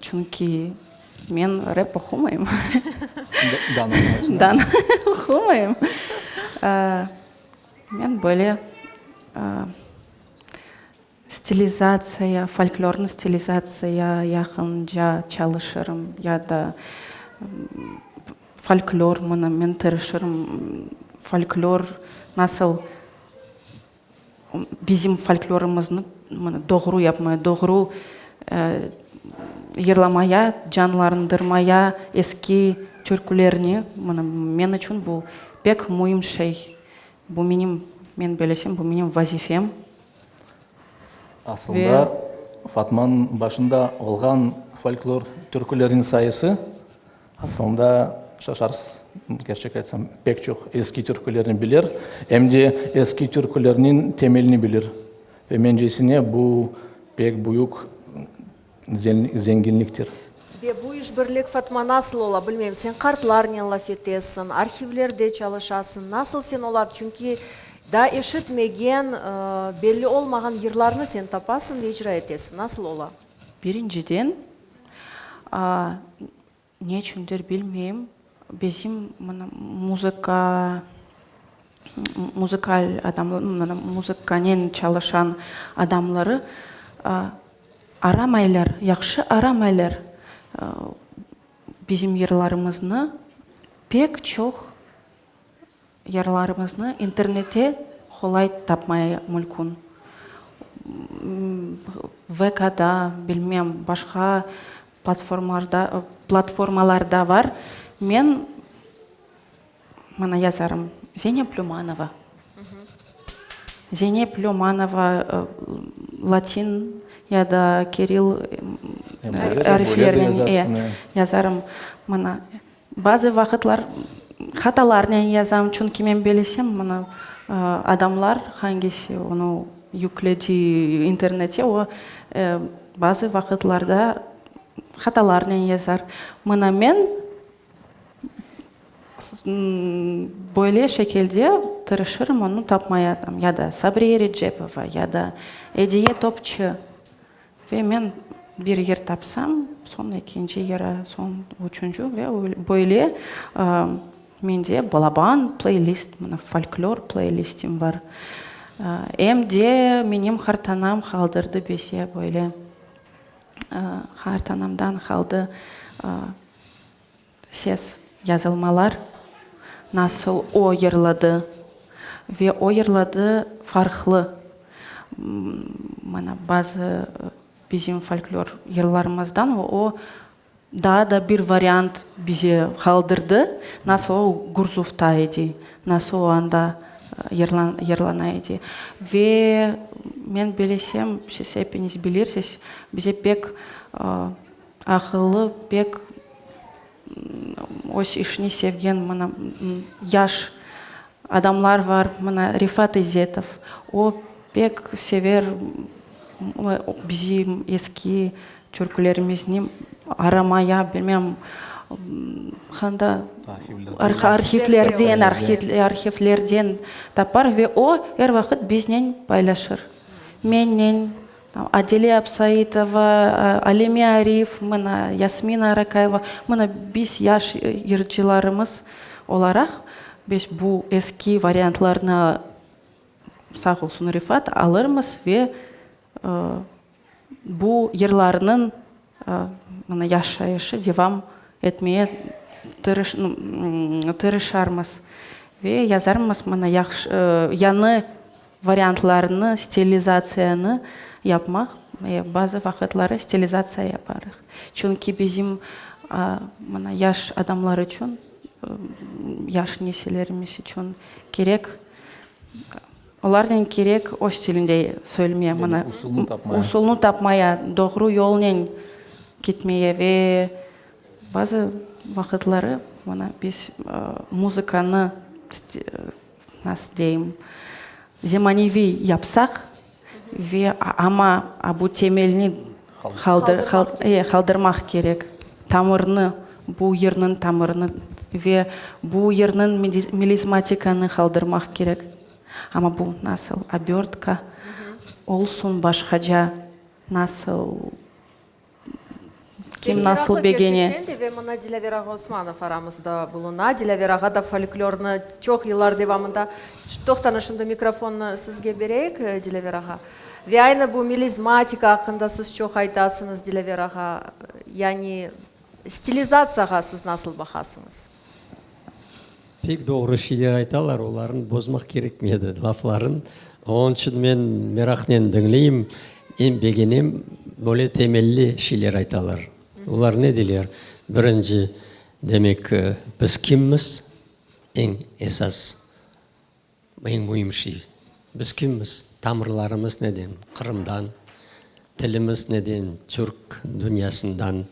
çünki men rep oqumayım. Dan oqumaysıñ. Dan oqumayım. Men böyle Stilizatsiya, folklornı stilizatsiya yaqınca çalışırım ya da folklor, mına men tırışırım folklor nasıl bizim folklorımıznı mına doğru yapmaya, doğru yırlamaya, canlandırmaya eski türkülerni, mına men içün bu pek müim şey. Bu menim, men belesem, bu menim vazifem. Aslında, Fatmanıñ başında olğan folklor türküleriniñ sayısı, aslında, şaşarsız, kerçek aytsam, pek çoq eski türkülerni bilir, em de eski türkülerniñ temelini bilir. Ve mencesine, bu pek büyük zenginliktir. Ve bu işbirlik, Fatma, nasıl ola, bilmeyim, sen qartlarnen laf etesiñ, arhivlerde çalışasıñ, nasıl sen olar, çünki daa eşitmegen, belli olmağan yırlarnı sen tapasıñ ve icra etesiñ, nasıl ola? Birinciden, Ne içündir bilmeyim, bizim mına muzıka, muzıkal adamlar, mına muzıkanen çalışan adamları aramaylar, yahşı aramaylar. Bizim yırlarımıznı pek çoq Yırlarımıznı internette qolay tapmaya mülkün. VKda, bilmem, başqa platformlarda, platformalarda var. Men mına yazarım, Zeynep Lümanova. Zeynep Lümanova latin ya da kiril ariflerinen yazarım. Mına Bazı vaqıtlar hatalarnen yazam, çünki men bilesem, mına, adamlar hangisi onı yükledi internete, o, bazı vaqıtlarda hatalarnen yazar. Mına men böyle şekilde tırışırım onı tapmaya, ya da Sabriye Erecepova, ya da Ediye Topçı. Ve men bir yer tapsam, soñ ekinci yere, soñ üçünci ve böyle mende balaban pleylist, mına folklor pleylistim bar. Em de menim qartanam qaldırdı bize böyle, qartanamdan qaldı Ses yazılmalar nasıl o yırladı ve o yırladı farqlı. Mana bazı bizim folklor yırlarımızdan o daa da bir variant bize qaldırdı, nasıl o Gurzufta edi, nasıl o anda yırlana edi. Ve men bilesem, siz epiñiz bilirsiz, bize pek Aqıllı, pek öz işini sevgen mına yaş adamlar var. Mına Refat İzzetov, o pek sever bizim eski türkülerimizni aramaya, bilmem, qanda arhivlerden, arhivlerden tapar ve o er vaqıt biznen paylaşır. Mennen, Adile Absaitova, Alime Arif, mına Yasmina Arakayeva, mına biz yaş yırcılarımız olaraq biz bu eski variantlarnı, sağ olsun Refat, alırmız ve bu yırlarnıñ mına yaşayışı devam etmeye tırışarmız ve yazarmız mına yahşı yañı Variantlarnı, stilizatsiyanı yapmaq, bazı vaqıtları stilizatsiya yaparıq. Çünki bizim mına yaş adamlar içün. Yaş nesillerimiz içün kerek, olarnen kerek öz tilinde söylmeye, mına, usulnı tapmaya, doğru yolnen ketmeye ve bazı vaqıtları, mına, biz muzıkanı, nasıl deyim, zemaneviy yapsaq ve amma bu temelni qaldırmaq kerek, tamırnı, bu yırnıñ tamırını ve bu yırnıñ melizmatikanı qaldırmaq kerek. Amma bu nasıl obörtka olsun, başqaca nasıl Kim nasıl begene. Kerçekten de, ve mına Dilâver ağa Osmanov aramızda buluna. Dilâver ağa da folklornı çoq yıllar devamında, toqtañız, şimdi mikrofonnı sizge bereyik, Dilâver ağa. Ve aynı bu melizmatika aqqında siz çoq aytasıñız, Dilâver ağa. Yani stilizatsiyağa siz nasıl baqasıñız? Pek doğru şeyler aytalar, olarnı bozmaq kerekmedi, lafların. Onıñ içün men meraqnen diñleyim, em begenem, böyle temelli şeyler aytalar. Olar ne deyler? Birinci, demek, biz kimmiz? Eñ esas, eñ müim şey, biz kimmiz? Tamırlarımız neden? Qırımdan. Tilimiz neden? Türk dünyasından.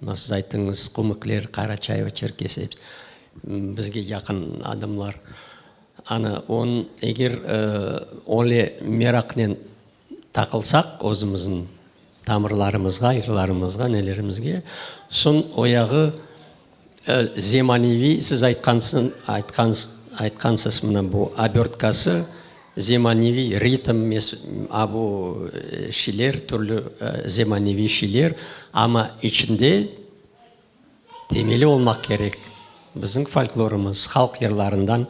Mına siz ayttıñız, qumıkler, qaraçay ve çerkes ep bizge yaqın adamlar. Ana, on, eger öyle meraqnen taqılsaq özümizniñ tamırlarımızğa, yırlarımızğa, nelerimizge, soñ o yağı zemaneviy, siz aytqansıñ, aytqansız mına bu obörtkası, Zemaneviy ritm, a bu şeyler, türlü zemaneviy şeyler, amma içinde temeli olmaq kerek. Bizim folklorımız, halq yırlarından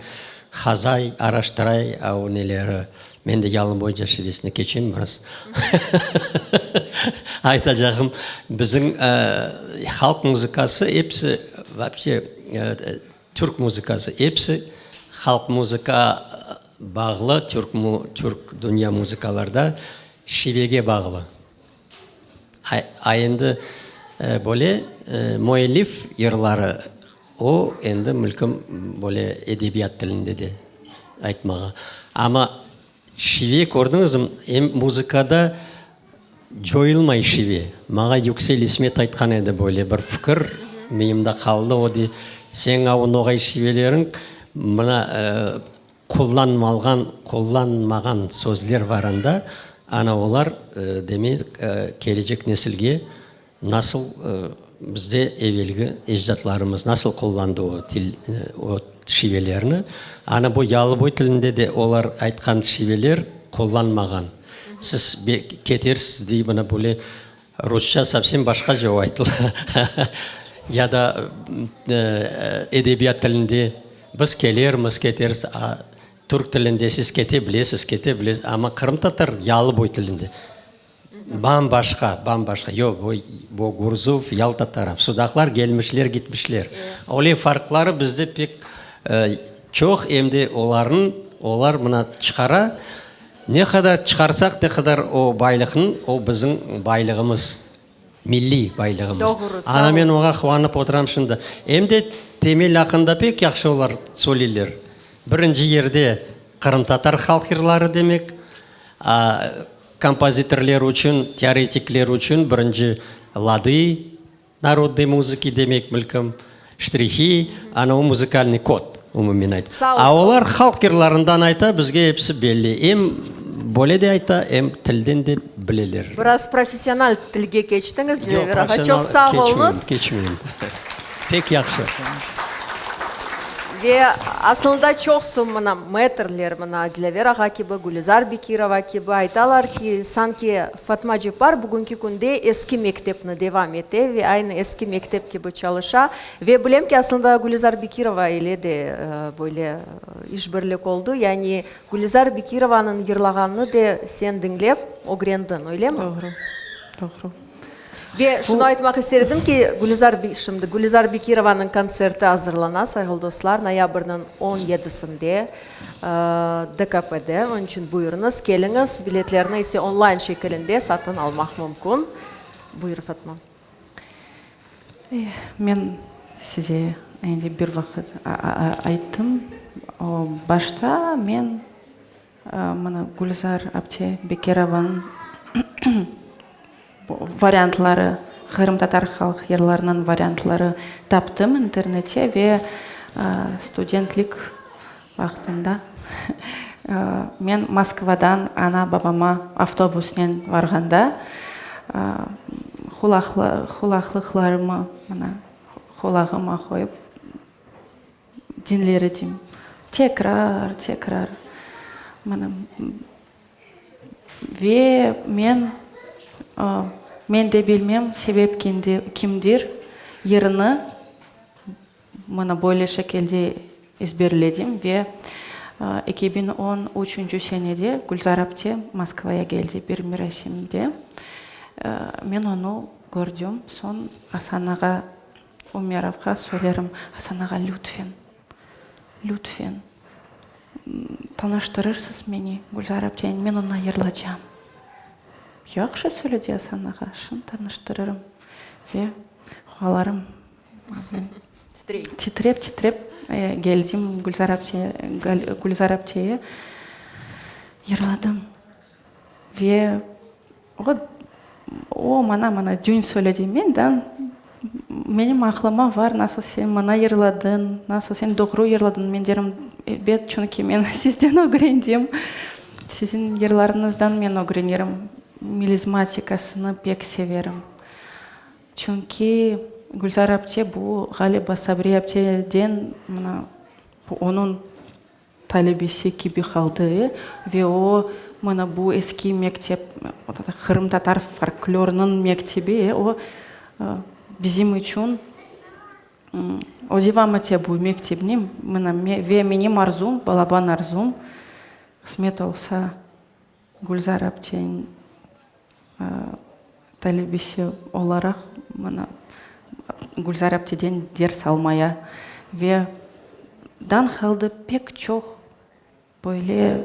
hazay, araştıray, a o neleri, men de yalıboyca şivesine keçem biraz, aytacağım, bizim halq muzıkası episi voobşe türk muzıkası episi halq muzıka Bağlı türk türk dünya muzıkalarda şivege bağlı. A endi böyle müellif yırları, o endi mülküm böyle edebiyat tilinde de aytmağa. Amma şive kördiñizmi, em muzıkada coyulmay şive. Maña Yüksel İsmet aytqan edi böyle bir fikir, miyimde qaldı, o dey, Señ avu noğay şiveleriñ mına qullanmalğan, qullanmağan sözler bar anda, ana olar, demek, kelecek nesilge nasıl bizde evelgi ecdatlarımız nasıl qullandı o til, o şivelerni, ana bu yalıboy tilinde de olar aytqan şiveler qullanmağan. Siz ketersiz dey, mına böyle rusça sovsem başqaca o aytıla. Ya da edebiyat tilinde biz kelermiz, ketersiz, a türk tilinde siz kete bilesiz, kete bilesiz, amma qırımtatar yalıboy tilinde Bam-başqa, bam-başqa. Yoq, bu, bu Gurzuf, Yalta taraf. Sudaqlar gelmişler, gitmişler. Öyle farqları bizde pek çoq, em de olarnıñ, olar mına çıqara. Ne qadar çıqarsaq, ne qadar o baylıqnıñ, o bizim baylığımız, milliy baylığımız. Doğru, sağ Ana men oluñız. oña quvanıp oturam şimdi. Em de temel aqqında pek yahşı olar söyleyler. Birinci yerde qırımtatar halq yırları demek, A kompozitorler içün, teoretikler içün birinci ladı narodnıy muzıki demek mülküm, ştrihi, ana o muzıkalnıy kod, umumen ayt. A olar halq yırlarından ayta, bizge episi belli. Em böyle de ayta, em tilden de bileler. Biraz professional tilge keçtiñiz, Dilâver ağa, çoq sağ oluñız. Yoq, professional keçmeyim, keçmeyim. Pek yahşı. Ve asılında çoqsu mına metrler, mına Dilâver ağa kibi, Gülizar Bekirova kibi aytalar ki, sanki Fatma Ceppar bugünki künde eski mektepni devam ete ve aynı eski mektep kibi çalışa. Ve bilem ki, aslında Gülizar Bekirova ile de böyle işbirlik oldu. Yani Gülizar Bekirovanıñ yırlağanını de sen diñlep ögrendiñ, öylemi? Doğru, doğru. Ve şunı aytmaq ister edim ki, Gülizar, şimdi Gülizar Bekirovanıñ kontserti azırlana, sayğılı dostlar, noyabrniñ on yedisinde DKPde. Onıñ içün buyurıñız, keliñiz, biletlerni ise onlayn şekilinde satın almaq mümkün. Buyur, Fatma. Men size. Endi bir vaqıt ayttım, o, başta men mına Gülzar apte Bekirovanıñ variantları, qırımtatar halq yırlarınıñ variantları taptım internette ve studentlik vaqtında men Moskvadan ana-babama avtobusnen varğanda qulaqlıqlarımı mına qulağıma qoyıp diñler edim. Tekrar, tekrar. Mına, ve men, men de bilmem, sebep kimdir, yırnı mına böyle şekilde ezberledim ve 2013 senede Gülzar apte Moskvaya keldi bir merasimde. Men onı kördim, soñ Asan ağa Umerovğa söylerim, Asan ağa, lütfen, lütfen, tanıştırırsız meni Gülzar aptenen, men oña yırlacam. Yahşı, söyledi Asan ağa, şimdi tanıştırırım. Ve qualarım titrep, titrep geldim Gülzar apte, Gülzar apteye yırladım. Ve o, o maña, maña dün söyledi, mendan, menim aqlıma var, nasıl sen maña yırladıñ, nasıl sen doğru yırladıñ, men derim, ebet, çünki men sizden ögrendim, siziñ yırlarıñızdan men ögrenirim, melizmatikasını pek severim. Çünki Gülzar apte bu, ğaliba, Sabriye apteden, mına, bu onıñ talebesi kibi qaldı ve o, mına bu eski mektep, qırımtatar folklorınıñ mektebi, o, bizim içün, o devam ete bu mektepni, mına, ve menim arzum, balaban arzum, qısmet olsa, Gülzar apteniñ talebesi olaraq, mına, Gülzar apteden ders almaya ve dan qaldı pek çoq böyle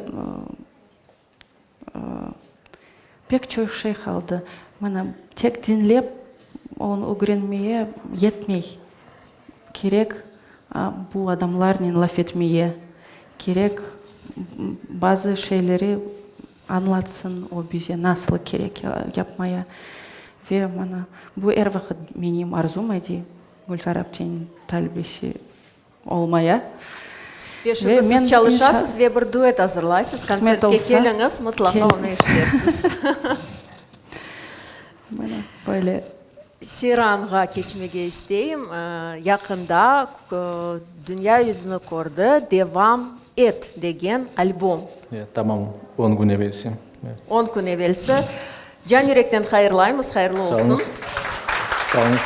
pek çoq şey qaldı. Mına, tek diñlep onı ögrenmeye yetmey. Kerek bu adamlarnen laf etmeye, kerek bazı şeyleri añlatsın o bize, nasıl kerek yapmaya. Ve mana, bu er vaqıt menim arzum edi, Gülzar apteniñ talebesi olmaya. Ve şimdi siz çalışasız ve bir duet azırlaysız, kontsertke keliñiz, mıtlaqa onı eşitersiz. Mana, böyle. Seyranğa keçmege isteyim. Yaqında dünya yüzüni kördi Devam et degen albom. Tamam, on kün evelsi. On kün evelsi. Can yürekten hayırlaymız, hayırlı olsun. Sağ oluñız. Sağ oluñız.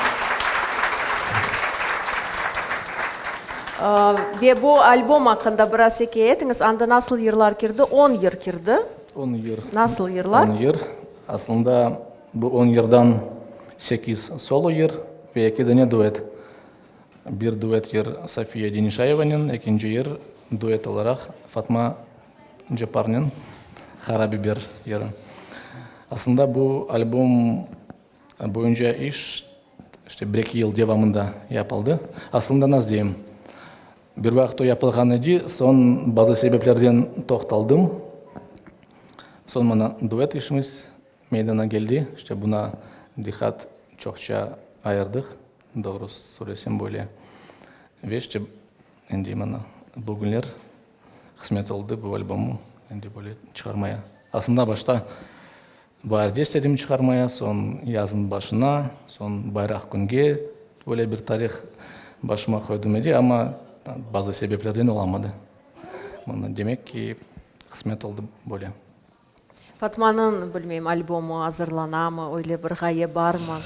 Ve bu albom aqqında biraz ikâye etiñiz. Anda nasıl yırlar kirdi? On yır kirdi. On yır. Nasıl yırlar? On yır. Aslında Bu on yırdan sekiz solo yır ve eki dane duet. Bir duet yır Safiye Denişayevanen, ekinci yır duet olaraq Fatma Cepparnen, Qara biber yırı. Aslında bu albom boyunca iş işte bir-eki yıl devamında yapıldı. Aslında nasıl deyim, bir vaqıt o yapılğan edi, soñ bazı sebeplerden toqtaldım. Soñ mına duet işimiz Meydana keldi. İşte buna diqqat çoqça ayırdıq, doğrusı söylesem böyle. Ve işte endi mana bugünler qısmet oldı bu albomı endi böyle çıqarmaya. Aslında başta baarde istedim çıqarmaya, soñ yazın başına, soñ bayraq künge böyle bir tarih başıma qoydım edi, amma bazı sebeplerden olamadı. Mana demek ki, qısmet oldı böyle. Fatmanıñ, bilmeyim, albomı azırlanamı, öyle bir ğaye barmı?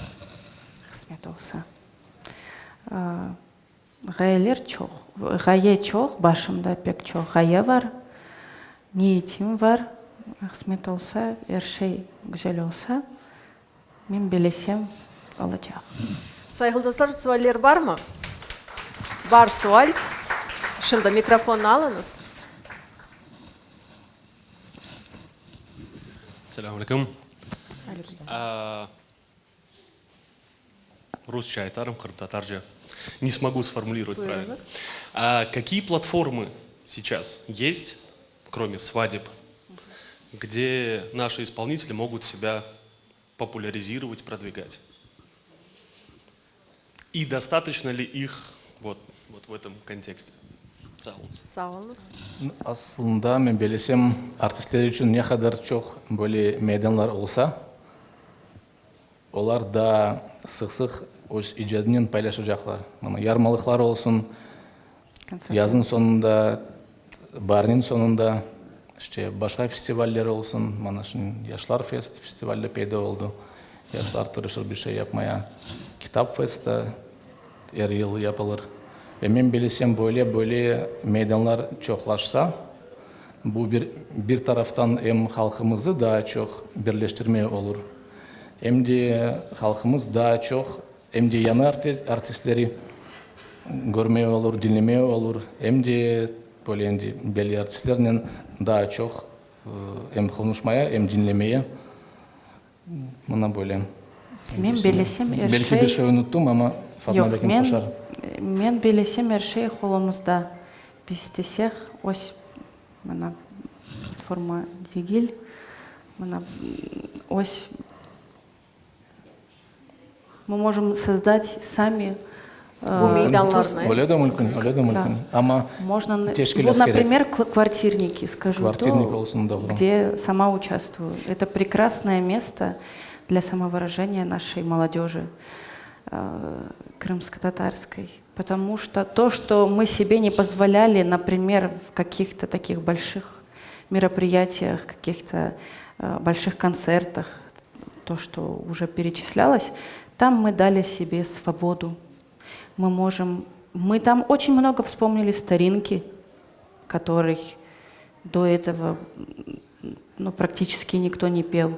Qısmet olsa. Ğayeler çoq. Ğaye çoq, başımda pek çoq ğaye var. Niyetim var. Qısmet olsa, er şey güzel olsa, men bilesem, olacaq. Sayğılı dostlar, sualler barmı? Bar sual. Şimdi mikrofonnı alıñız. Selâm aleyküm. Rusça aytarım, qırımtatarca не смогу сформулировать правильно. А какие платформы сейчас есть, кроме свадеб, где наши исполнители могут себя популяризировать, продвигать? И достаточно ли их вот, вот в этом контексте? Sağ oluñız. Sağ oluñız. Aslında, men bellesem, artistler içün ne qadar çoq böyle meydanlar olsa, olar daa sıq-sıq öz icadınen paylaşacaqlar. Mana, yarmalıqlar olsun, yaznıñ soñunda, baarniñ soñunda, işte, başqa festivaller olsun, mana şimdi Yaşlar fest festivali de peyda oldı, yaşlar tırışır bir şey yapmaya, Kitap fest da er yıl yapılır. Ve men bilesem, böyle böyle meydanlar çoqlaşsa, bu bir bir taraftan em halqımızı daa çoq birleştirme olur, em de halqımız daa çoq, em de yañı artistleri körmeye olur, diñlemeye olur, em de böyle endi belli artistlernen daa çoq em qonuşmaya, em diñlemeye. Mına böyle. Men belesem er şey. Belki bir şey unuttım, amma Fatma belkim qoşar. Yoq, men belesem er şey qolumızda. Biz istesek, öz mına platforma degil, mına öz mı mojım sozdat sami. Bu meydanlarnı. Öyle de mümkün, öyle de mümkün. Amma teşkilât kerek. Naprimer, kvartirniki, skajı Kvartirnik olsun, doğru. Gde sama uçastvuyu. Eto prekrasnoye mesto dlâ samovırajenıya našey molodöji krımskotatarskoy. Potomu çto to, çto mı sebe ne pozvolyali, naprimer, v kakih-to takih bolşih meropriyatiyah, kakih-to bolşih kontsertah, to, çto uje pereçislâlos, tam mı dali sebe svobodu. Mı mojım, mı tam oçen mnogo vspomnili starinki, kotorıh do etogo, nu, praktiçeski nikto ne pel.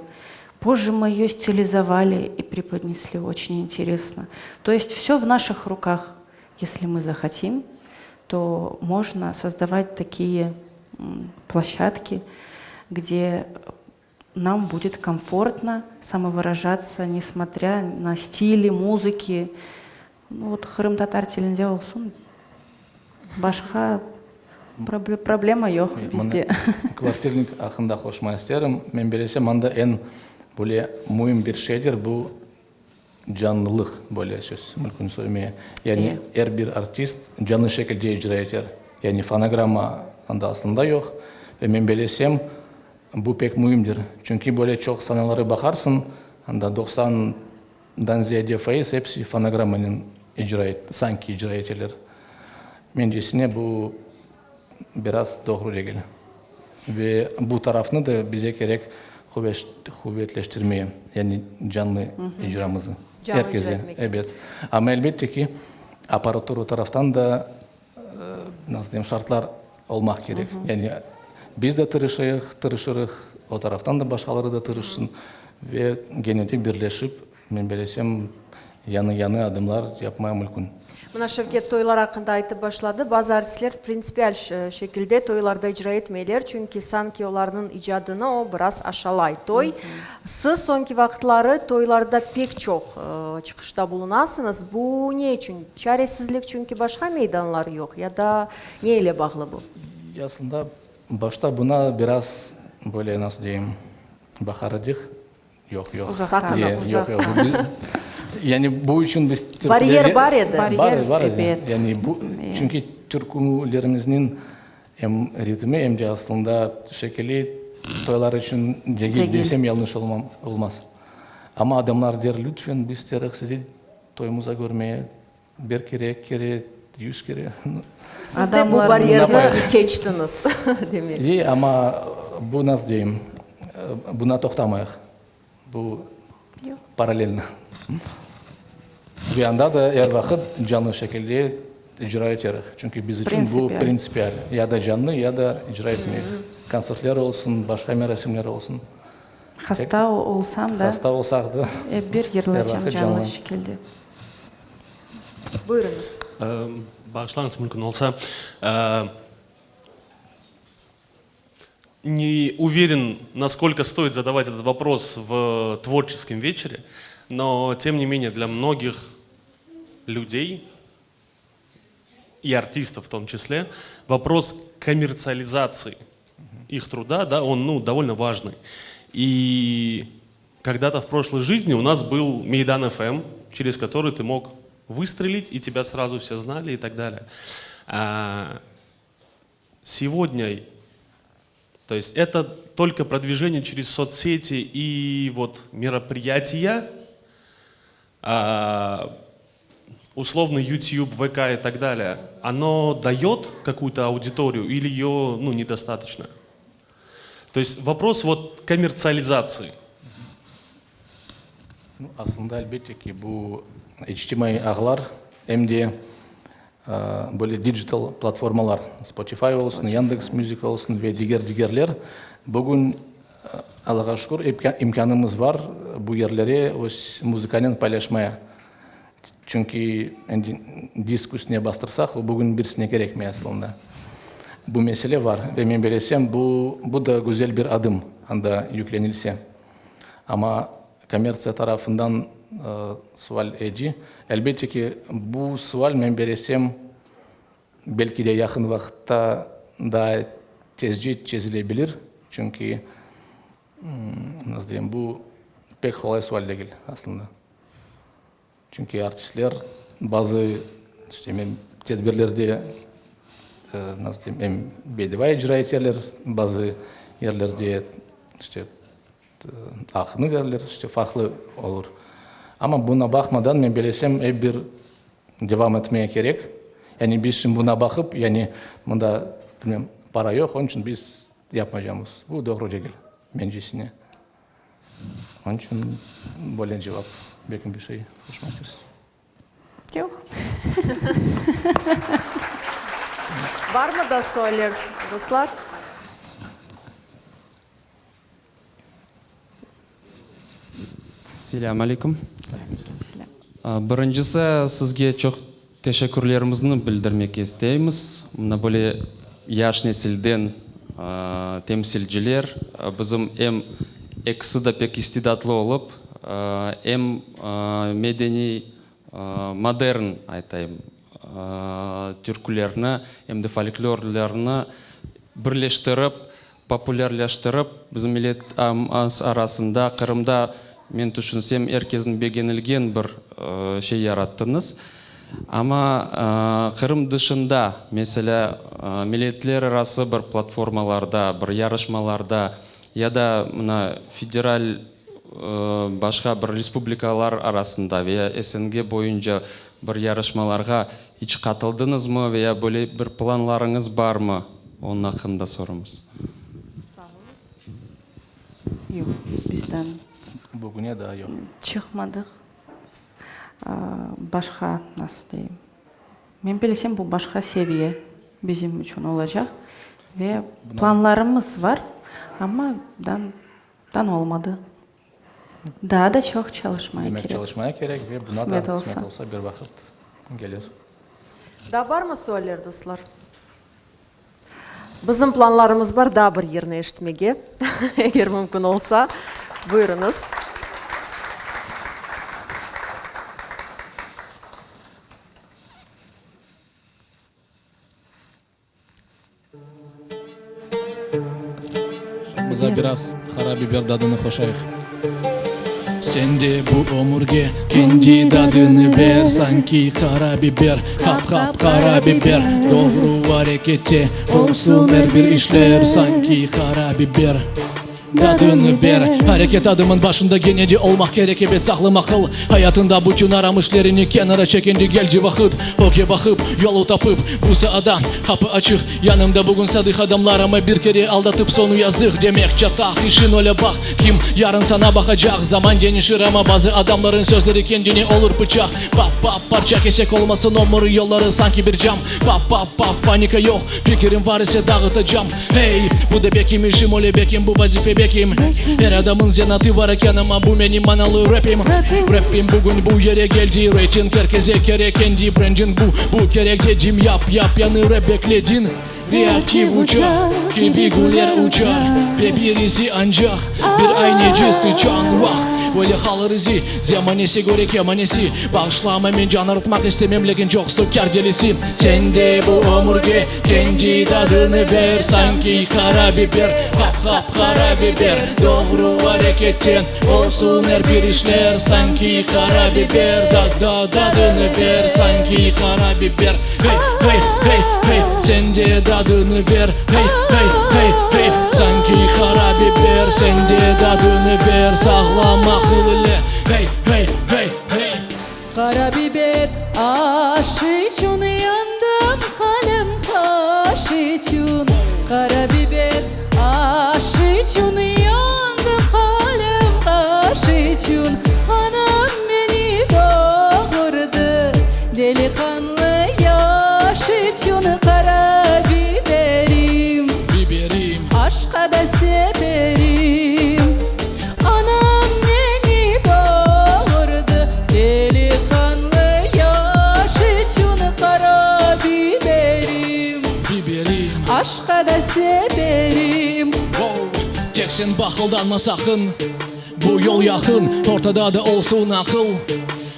Pozже mı eyo stilizovali i prepodnesli oçen interesno. To est vsё v naših rukah. Esli mı zahotim, to mojno sozdavat takiye ploşçadki, gde nam budet komfortno samovırajatsya, nesmotrâ na stili muzıki. Nu, vot, qırımtatar tilinde olsun, başqa problema yoq bizde. Kvartirnik aqqında qoşma isterim. Men bilesem, anda eñ böyle müim bir şeydir, bu canlılıq, böyle söz mümkün söylemeye. Yani er bir artist canlı şekilde icra eter. Yani fonogramma anda aslında yoq. Ve men bilesem, bu pek müimdir. Çünki böyle çoq sanaları baqarsıñ, anda 90-dan ziyade faiz episi fonogrammanen icra sanki icra eteler. Mencesine bu biraz doğru degil. Ve bu tarafnı da bize kerek quvetleştirmeye, yani canlı icramızı. Canlı icra etmek. Ebet. Amma elbette ki, apparatura taraftan da, nasıl deyim, şartlar olmaq kerek. Yani biz de tırışayıq, tırışırıq, o taraftan da başqaları da tırışsın ve gene de birleşip, Men bilesem, yañı-yañı adımlar yapmaya mülkün. Mına Şevket toylar aqqında aytıp başladı. Bazı artistler printsipial şekilde toylarda icra etmeyler, çünki sanki olarnıñ icadını o biraz aşalay. Toy. Siz soñki vaqıtları toylarda pek çoq çıqışta bulunasıñız. Bu ne içün? Çaresizlik, çünki başqa meydanlar yoq ya da ne ile bağlı bu? Aslında, başta buna biraz böyle, nasıl deyim, baqar edik. Yoq, yoq. Uzaqtan. Yoq, yoq. Yani bu içün biz Baryer bar edi. Bar, bar edi. Yani bu, çünki türkülerimizniñ em ritmi, em de aslında şekili toylar içün degil desem yañlış olmaz. Amma adamlar der, lütfen, biz isterik sizi toyumızda körmeye. Bir kere, eki kere, yüz kere. Siz de bu baryerni keçtiñiz, demek. Ve amma bu, nasıl deyim, buna toqtamayıq. Bu paralelno. Ve anda da er vaqıt canlı şekilde icra eterik. Çünki biz içün bu printsipial. Ya da canlı, ya da icra etmeyik. Kontsertler olsun, başqa merasimler olsun. Hasta olsam da. Hasta olsaq da. Ep bir yırlaycam canlı şekilde. Buyurıñız. Bağışlañız, mümkün olsa. Не уверен, насколько стоит задавать этот вопрос в творческом вечере, но, тем не менее, для многих. людей, и артистов в том числе, вопрос коммерциализации их труда, да, он, ну, довольно важный. И когда-то в прошлой жизни у нас был Мейдан ФМ, через который ты мог выстрелить, и тебя сразу все знали и так далее. А сегодня, то есть это только продвижение через соцсети и вот мероприятия, а, условно YouTube, ВК и так далее, оно дает какую-то аудиторию или ее ну, недостаточно? То есть вопрос вот коммерциализации. Ну, aslında, elbette ki, bu içtimaiy ağlar, em de böyle digital platformalar, Spotify olsun, Yandex Music olsun ve diger digerler, bugün, Allağa şükür, imkânımız bar bu yerlere öz muzıkanen paylaşmaya. Çünki endi disk üstüne bastırsaq, o bugün birisine kerekmey aslında. Bu mesele bar ve men belesem, bu, bu da güzel bir adım, anda yüklenilse. Amma kommertsiya tarafından sual edi. Elbette ki, bu sual, men belesem, belki de yaqın vaqıtta daa tezce çezile bilir, çünki, nasıl deyim, bu pek qolay sual degil aslında. Çünki artistler bazı, işte, men tedbirlerde, nasıl deyim, em bedava icra eteler, bazı yerlerde, işte, aqnı verirler, işte, farqlı olur. Amma buna baqmadan, men belesem, ep bir devam etmege kerek. Yani biz şimdi buna baqıp, yani mında, bilmem, para yoq, onıñ içün biz yapmaycamız. Bu doğru degil, mencesine. Onıñ içün böyle cevap. Belki bir şey qoşmaq istersiz? Yoq. Barmı daa sualler, dostlar? Selâm aleyküm. Birincisi, sizge çoq teşekkürlerimizni bildirmek isteymiz. Mına böyle yaş nesilden temsilciler, bizim em ekisi de pek istidatlı olıp, em medeniy, modern aytayım, türkülerni, em de folklorlarnı birleştirip, Populârlaştırıp, bizim milletimiz arasında, Qırımda, men tüşünsem, er kesniñ begenilgen bir şey yarattıñız. Amma Qırım dışında, meselâ, milletlerarası bir platformalarda, bir yarışmalarda ya da mına federal başqa bir respublikalar arasında ve ya SNG boyunca bir yarışmalarğa iç qatıldıñızmı ve ya böyle bir planlarıñız barmı? Onıñ aqqında sorumız. Sağ oluñız. Yoq, bizden Bugüne daa yoq. Çıqmadıq. Başqa, nasıl deyim, men bilsem, bu başqa seviye bizim içün olacaq ve planlarımız bar, amma dan olmadı. Daa da çoq çalışmaya kerek. Demek, çalışmaya kerek ve buna da qısmet olsa bir vaqıt kelir. Daa barmı sualler, dostlar? Bizim planlarımız bar daa bir yırnı eşitmege, eger mümkün olsa. Buyurıñız. Şamıza biraz qara biber dadını qoşayıq. Sen de bu ömürge kendi dadını ber, Sanki qara biber, qap-qap qara biber, Doğru arekette olsun er bir işler, Sanki qara biber. Dadını ber, areket adımın başında gene de olmaq kerek ebet saqlı maqıl Ayatında bütün aram işlerini kenara çekende geldi vaqıt Ögge baqıp, yolu tapıp, bu saada qapı açıq Yanımda bugün sadıq adamlar amma bir kere aldatıp soñu yazıq Demek çataq işin öyle baq, kim yarın sana baqacaq Zaman deñişir amma bazı adamların sözleri kendine olur pıçaq Pap-pap, parça kesek olmasın ömür yolları sanki bir cam Pap-pap-pap, panika yoq, fikirim var ise dağıtacam Hey, bu da bekim işim, öyle bekim, bu vazife bekim Er adamın zenatı var eken, amma bu menim manalı repim Repim bugün bu yere geldi, reyting er keze kerek endi Brending bu, bu kerek dedim, yap, yap, yañı rep bekledin Reaktiv uçaq kibi güller uçar ve birisi ancaq bir ayneci sıçan Vah! Böyle qalır izi, zemanesi köre kemanesi. Bağışlama, men can ağırtmaq istemem, lâkin çoqusı kâr delisi. Sen de bu ömürge kendi dadını ber, sanki qara biber, qap-qap qara biber. Doğru arekette olsun er bir işler, sanki qara biber, da-da dadını ber, sanki qara biber. Hey, hey, hey, hey, sen de dadını ber, hey, hey, hey, hey, sanki qara biber, sen de dadını ber, sağlam aqıl ile, hey, hey, hey, hey. Qara biber aş içün yandım, halim qaş içün. Qara biber aş içün yandım, halim qaş içün. Anam meni doğurdı, deliqanlı yaş içün. Qara biberim, Biberim. aşqa da seperim. Anam meni doğurdı, deliqanlı yaş içün. Qara biberim, Biberim. aşqa da seperim. Tek sen baqıldanma saqın, bu yol yaqın, ortada da olsun aqıl.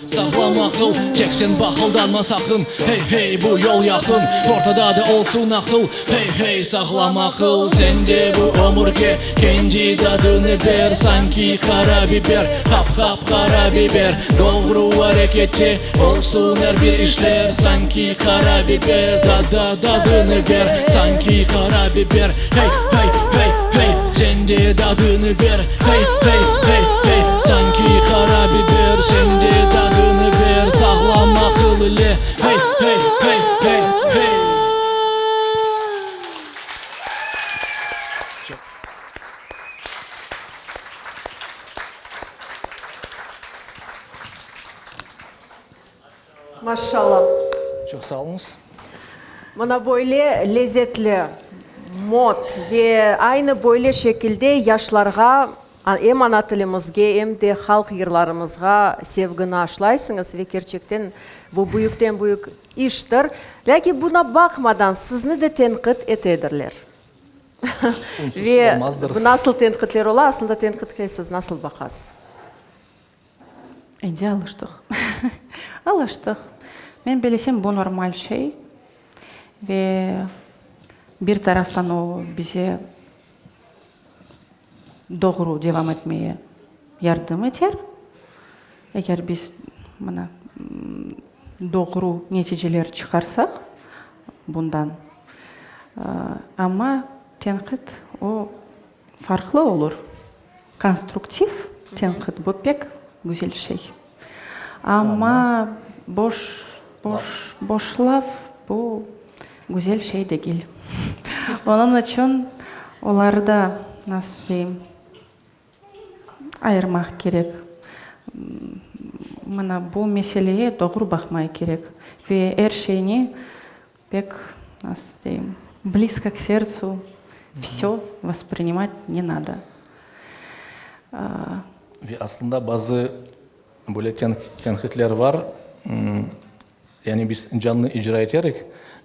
Sağlam aqıl, tek sen baqıldanma saqın, hey, hey, bu yol yaqın, ortada da olsun aqıl, hey, hey, sağlam aqıl. Sen de bu ömürge kendi dadını ber, sanki qara biber, qap-qap qara biber. Doğru arekette olsun er bir işler, sanki qara biber, da-da dadını ber, sanki qara biber, hey, hey, hey, hey, sen de dadını ber, hey, hey, hey, hey, sanki qara biber, sen de dadını ber, sağlam aqıl ile, hey, hey, hey, hey, hey. Maşallah. Çoq sağ oluñız. Mına böyle lezetli mot ve aynı böyle şekilde yaşlarğa em ana tilimizge, em de halq yırlarımızğa sevgini aşlaysıñız ve kerçekten bu büyükten büyük iştir. Lâkin buna baqmadan sizni de tenqit etedirler. Ve bu nasıl tenqitler ola? Aslında tenqitke siz nasıl baqasız? Endi alıştıq. Alıştıq. Men bilesem, bu normal şey. Ve bir taraftan o bize doğru devam etmeye yardım eter. Eger biz mına doğru neticeler çıqarsaq bundan. Amma tenqit o farqlı olur. Konstruktiv tenqit, bu pek güzel şey. Amma boş, boş, boş laf, bu güzel şey degil. Onıñ içün oları da, nasıl deyim, ayırmaq kerek. Mına bu meseleye doğru baqmay kerek. Ve er şeyni pek, nasıl deyim, blizko k serdtsu vsö vosprinimat ne nado. Ve aslında bazı böyle tenqitler var, yani biz canlı icra eterik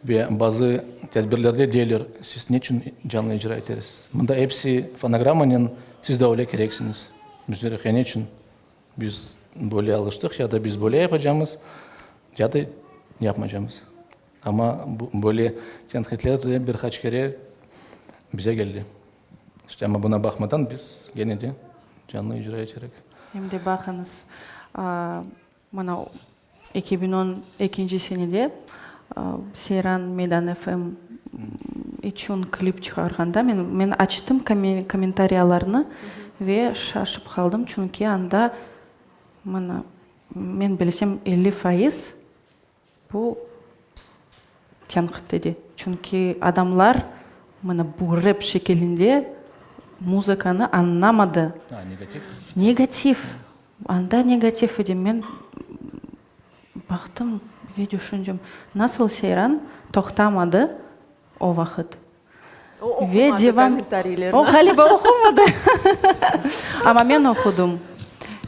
ve bazı tedbirlerde deyler, siz neçün canlı icra etersiz? Mında episi fonogrammanen, siz de öyle kereksiñiz. Biz derik, ya neçün? Biz böyle alıştıq, ya da biz böyle yapacamız, ya da yapmaycamız. Amma böyle tenqitler de bir qaç kere bize keldi. İşte, amma buna baqmadan biz gene de canlı icra eterik. Em de baqıñız, mına 2012 senede Seyran Meydan FM içün klip çıqarğanda men men açtım kommentariyalarnı ve şaşıp qaldım, çünki anda mına men bilsem 50% Bu tenqit edi, çünki adamlar mına bu rep şekilinde muzıkanı añlamadı. A, negativ? Negativ. Anda negativ edi. Men baqtım ve düşündim, nasıl Seyran toqtamadı o vaqıt. O oqumadı kommentariylerni. O, ğaliba, oqumadı. Amma men oqudım.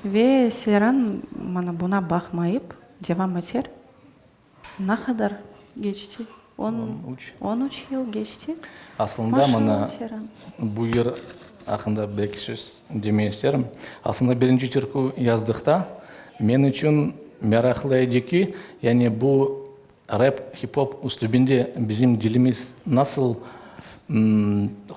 Ve Seyran mana buña baqmayıp devam eter. Ne qadar keçti? On, on üç. On üç yıl keçti. Aslında mana bu yır. Aqqında bir-eki söz demey isterim. Aslında birinci türkü yazdıqta men içün meraqlı edi ki, yani bu rep, hip-hop üslübinde bizim dilimiz nasıl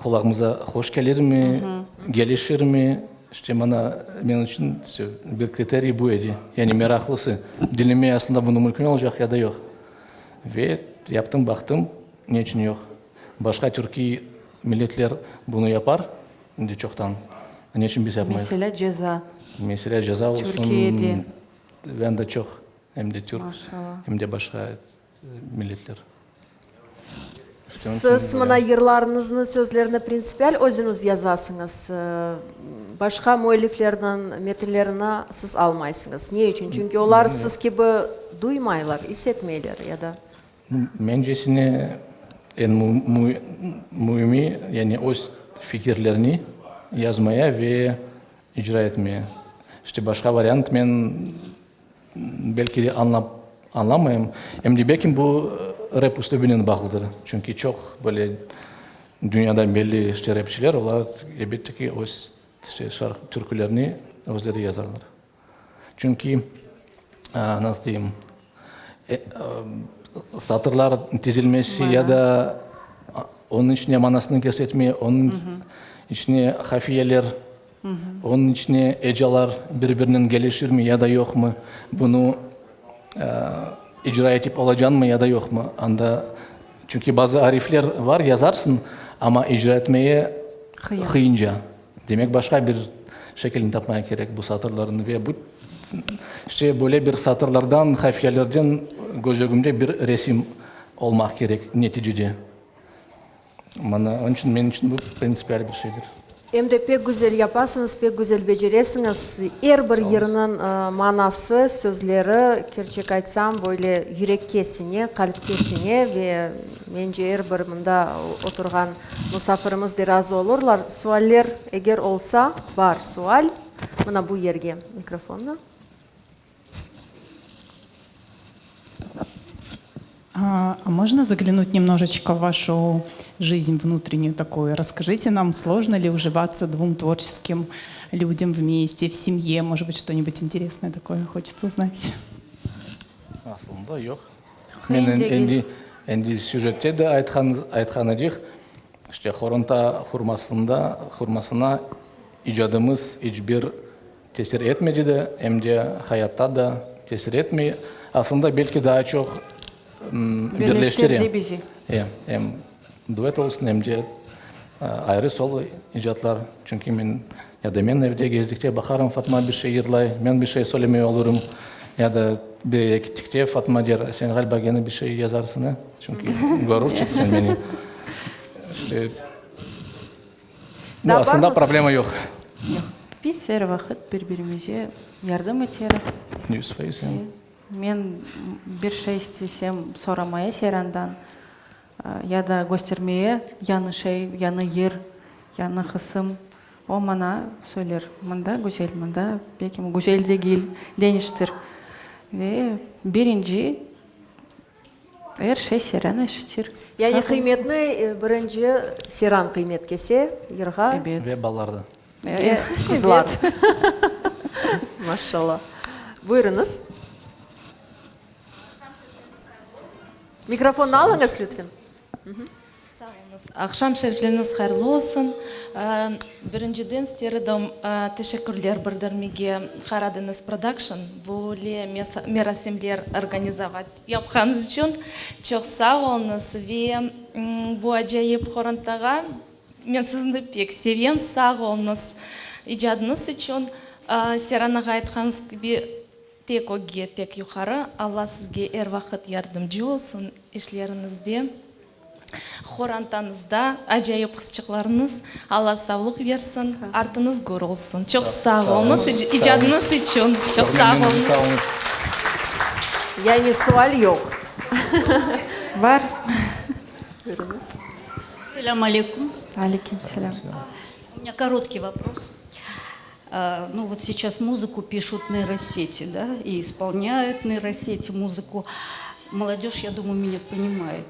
qulağımıza hoş kelirmi, gelişirmi, işte mana men içün bir kriteriy bu edi. Yani meraqlısı, diñlemey aslında bunı mümkün olacaq ya da yoq. Ve yaptım, baqtım, ne içün yoq. Başqa türkiy Milletler bunı yapar indi çoqtan. Ne içün biz yapmayıq? Meselâ, ceza. Meselâ, ceza olsun. Türkiyede. Ve anda çoq, em de türk, Maşallah. em de başqa milletler. İşte onıñ içün Siz böyle. mına yırlarıñıznıñ sözlerini printsipial özüñiz yazasıñız, başqa müelliflerniñ metinlerini siz almaysıñız. Ne içün? Çünki olar siz kibi duymaylar, is etmeyler ya da. Mencesine, eñ müimi, yani öz fikirlerini yazmaya ve icra etmeye. İşte başqa variant men belki de añlap añlamayım. Em de belki bu rep üslübinen bağlıdır. Çünki çoq böyle dünyada belli işte repçiler, olar elbette ki öz işte şarkı, türkülerini özleri yazarlar. Çünki, nasıl deyim, satırlar tizilmesi ya da onıñ içine manasını kirsetme, onıñ içine hafiyeler, onıñ içine ecalar bir-birinen kelişirmi ya da yoqmı, bunı icra etip olacañmı ya da yoqmı, anda, çünki bazı arifler var, yazarsıñ, amma icra etmeye qıyınca. Demek, başqa bir şekilni tapmaya kerek bu satırlarnı ve bu, işte, böyle bir satırlardan, hafiyelerden köz ögümde bir resim olmaq kerek neticede. Mana, onıñ içün, menim içün bu printsipial bir şeydir. Em de pek güzel yapasıñız, pek güzel beceresiñiz. Er bir yırnıñ manası, sözleri, kerçek aytsam, böyle yürekke siñe, qalpke siñe ve mence er bir mında oturğan Musafirimiz de razı olurlar. Sualler eger olsa, bar sual, mına bu yerge mikrofonnı. А можно заглянуть немножечко в вашу жизнь внутреннюю такую? Расскажите нам, сложно ли уживаться двум творческим людям вместе, в семье? Может быть, что-нибудь интересное такое хочется узнать? Aslında yoq. Men endi, endi süjette de aytqan, aytqan edik, işte qoranta qurmasında, qurmasına icadımız iç bir tesir etmedi de, em de hayatta da tesir etmey. Aslında belki daa çoq birleştire. Birleştirdi bizi. E, em duet olsun, em de ayrı solo icatlar. Çünki men ya da men evde gezdikte baqarım, Fatma bir şey yırlay, men bir şey söylemey olurım, ya da bir yere kettikte Fatma der, sen ğaliba gene bir şey yazarsıñ, e? Çünki görür çetten meni. İşte, Daa aslında barmı problema yoq. Yoq. Biz er vaqıt bir-birimize yardım eterik. 100%, e. Men bir şey istesem soramaya Seyrandan, Ya da köstermeye yañı şey, yañı yer, yañı qısım. O maña söyler, mında güzel, mında pek güzel degil, deñiştir. Ve birinci er şey Seyran eşitir. Yani qıymetni birinci Seyran qıymet kese yırğa. Ebet. Ve balalar da. Ve qızlar. Maşallah. Buyurıñız. Mikrofonnı alıñız, lütfen. Sağ oluñız. Aqşam şerifleriñiz hayırlı olsun. Birinciden ister edim teşekkürler bildirmege Karadeniz Production böyle merasimler organizovat yapqanıñız içün. Çoq sağ oluñız ve bu acayip qorantağa men sizni pek sevem. Sağ oluñız icadıñız içün. Seren ağa aytqanıñız kibi, Tek ögge, tek yuqarı, Alla sizge er vaqıt yardımcı olsun işleriñizde, qorantañızda, acayip qızçıqlarıñız, Alla savluq bersin, artıñız gür olsun. Çoq sağ oluñız icadıñız içün, çoq sağ oluñız. Yani sual yoq. Bar. Buyurıñız. Selâm aleyküm. Aleyküm selâm. U menya korotkий vopros. Ну вот сейчас музыку пишут нейросети, да, и исполняют нейросети музыку. Молодежь, я думаю, меня понимает.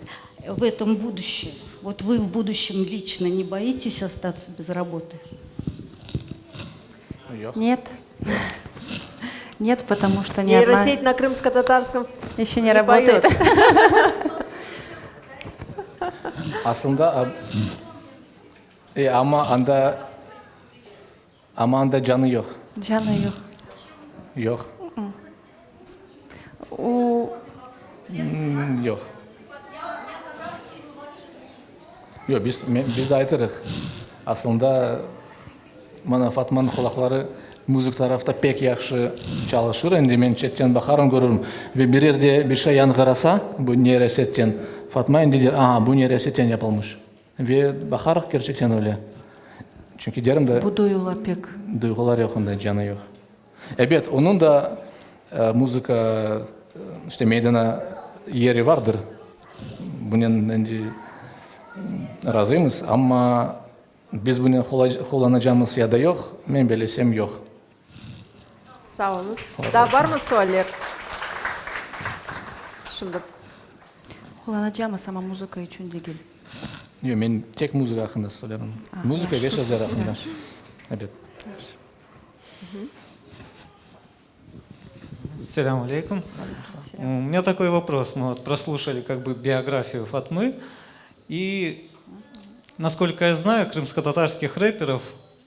В этом будущее. Вот вы в будущем лично не боитесь остаться без работы? Yoq. Net. Net, потому что ни одна... Нейросеть на крымско-татарском еще не работает. Aslında, e, amma anda, amma anda canı yoq. Canı yoq. Yoq. O... Yoq. Yoq, biz, biz de aytırıq. Aslında, mana Fatmanıñ qulaqları müzik tarafta pek yahşı çalışır. Endi men çetten baqarım, körürim. Ve bir yerde bir şey yañğırasa, bu neyrosetten, Fatma endi der, aha, bu neyrosetten yapılmış. Ve baqarıq, kerçekten öyle. Çünki derim de. Bu duyula pek. Duyğular yoq onda, canı yoq. Ebet, onıñ da muzıka, işte, meydana yeri vardır, bunen endi razıymız, amma biz bunen qullanacamız ya da yoq, men belesem, yoq. Sağ oluñız. Daa barmı sualler? Şimdi. Qullanacamız, amma muzıka içün degil. Yoq, men tek muzıka aqqında söylerim. Muzıka ve sözler aqqında. Ebet. Selâm aleyküm. У меня такой вопрос. Мы вот прослушали как бы биографию Фатмы. И, насколько я знаю, крымско-татарских рэперов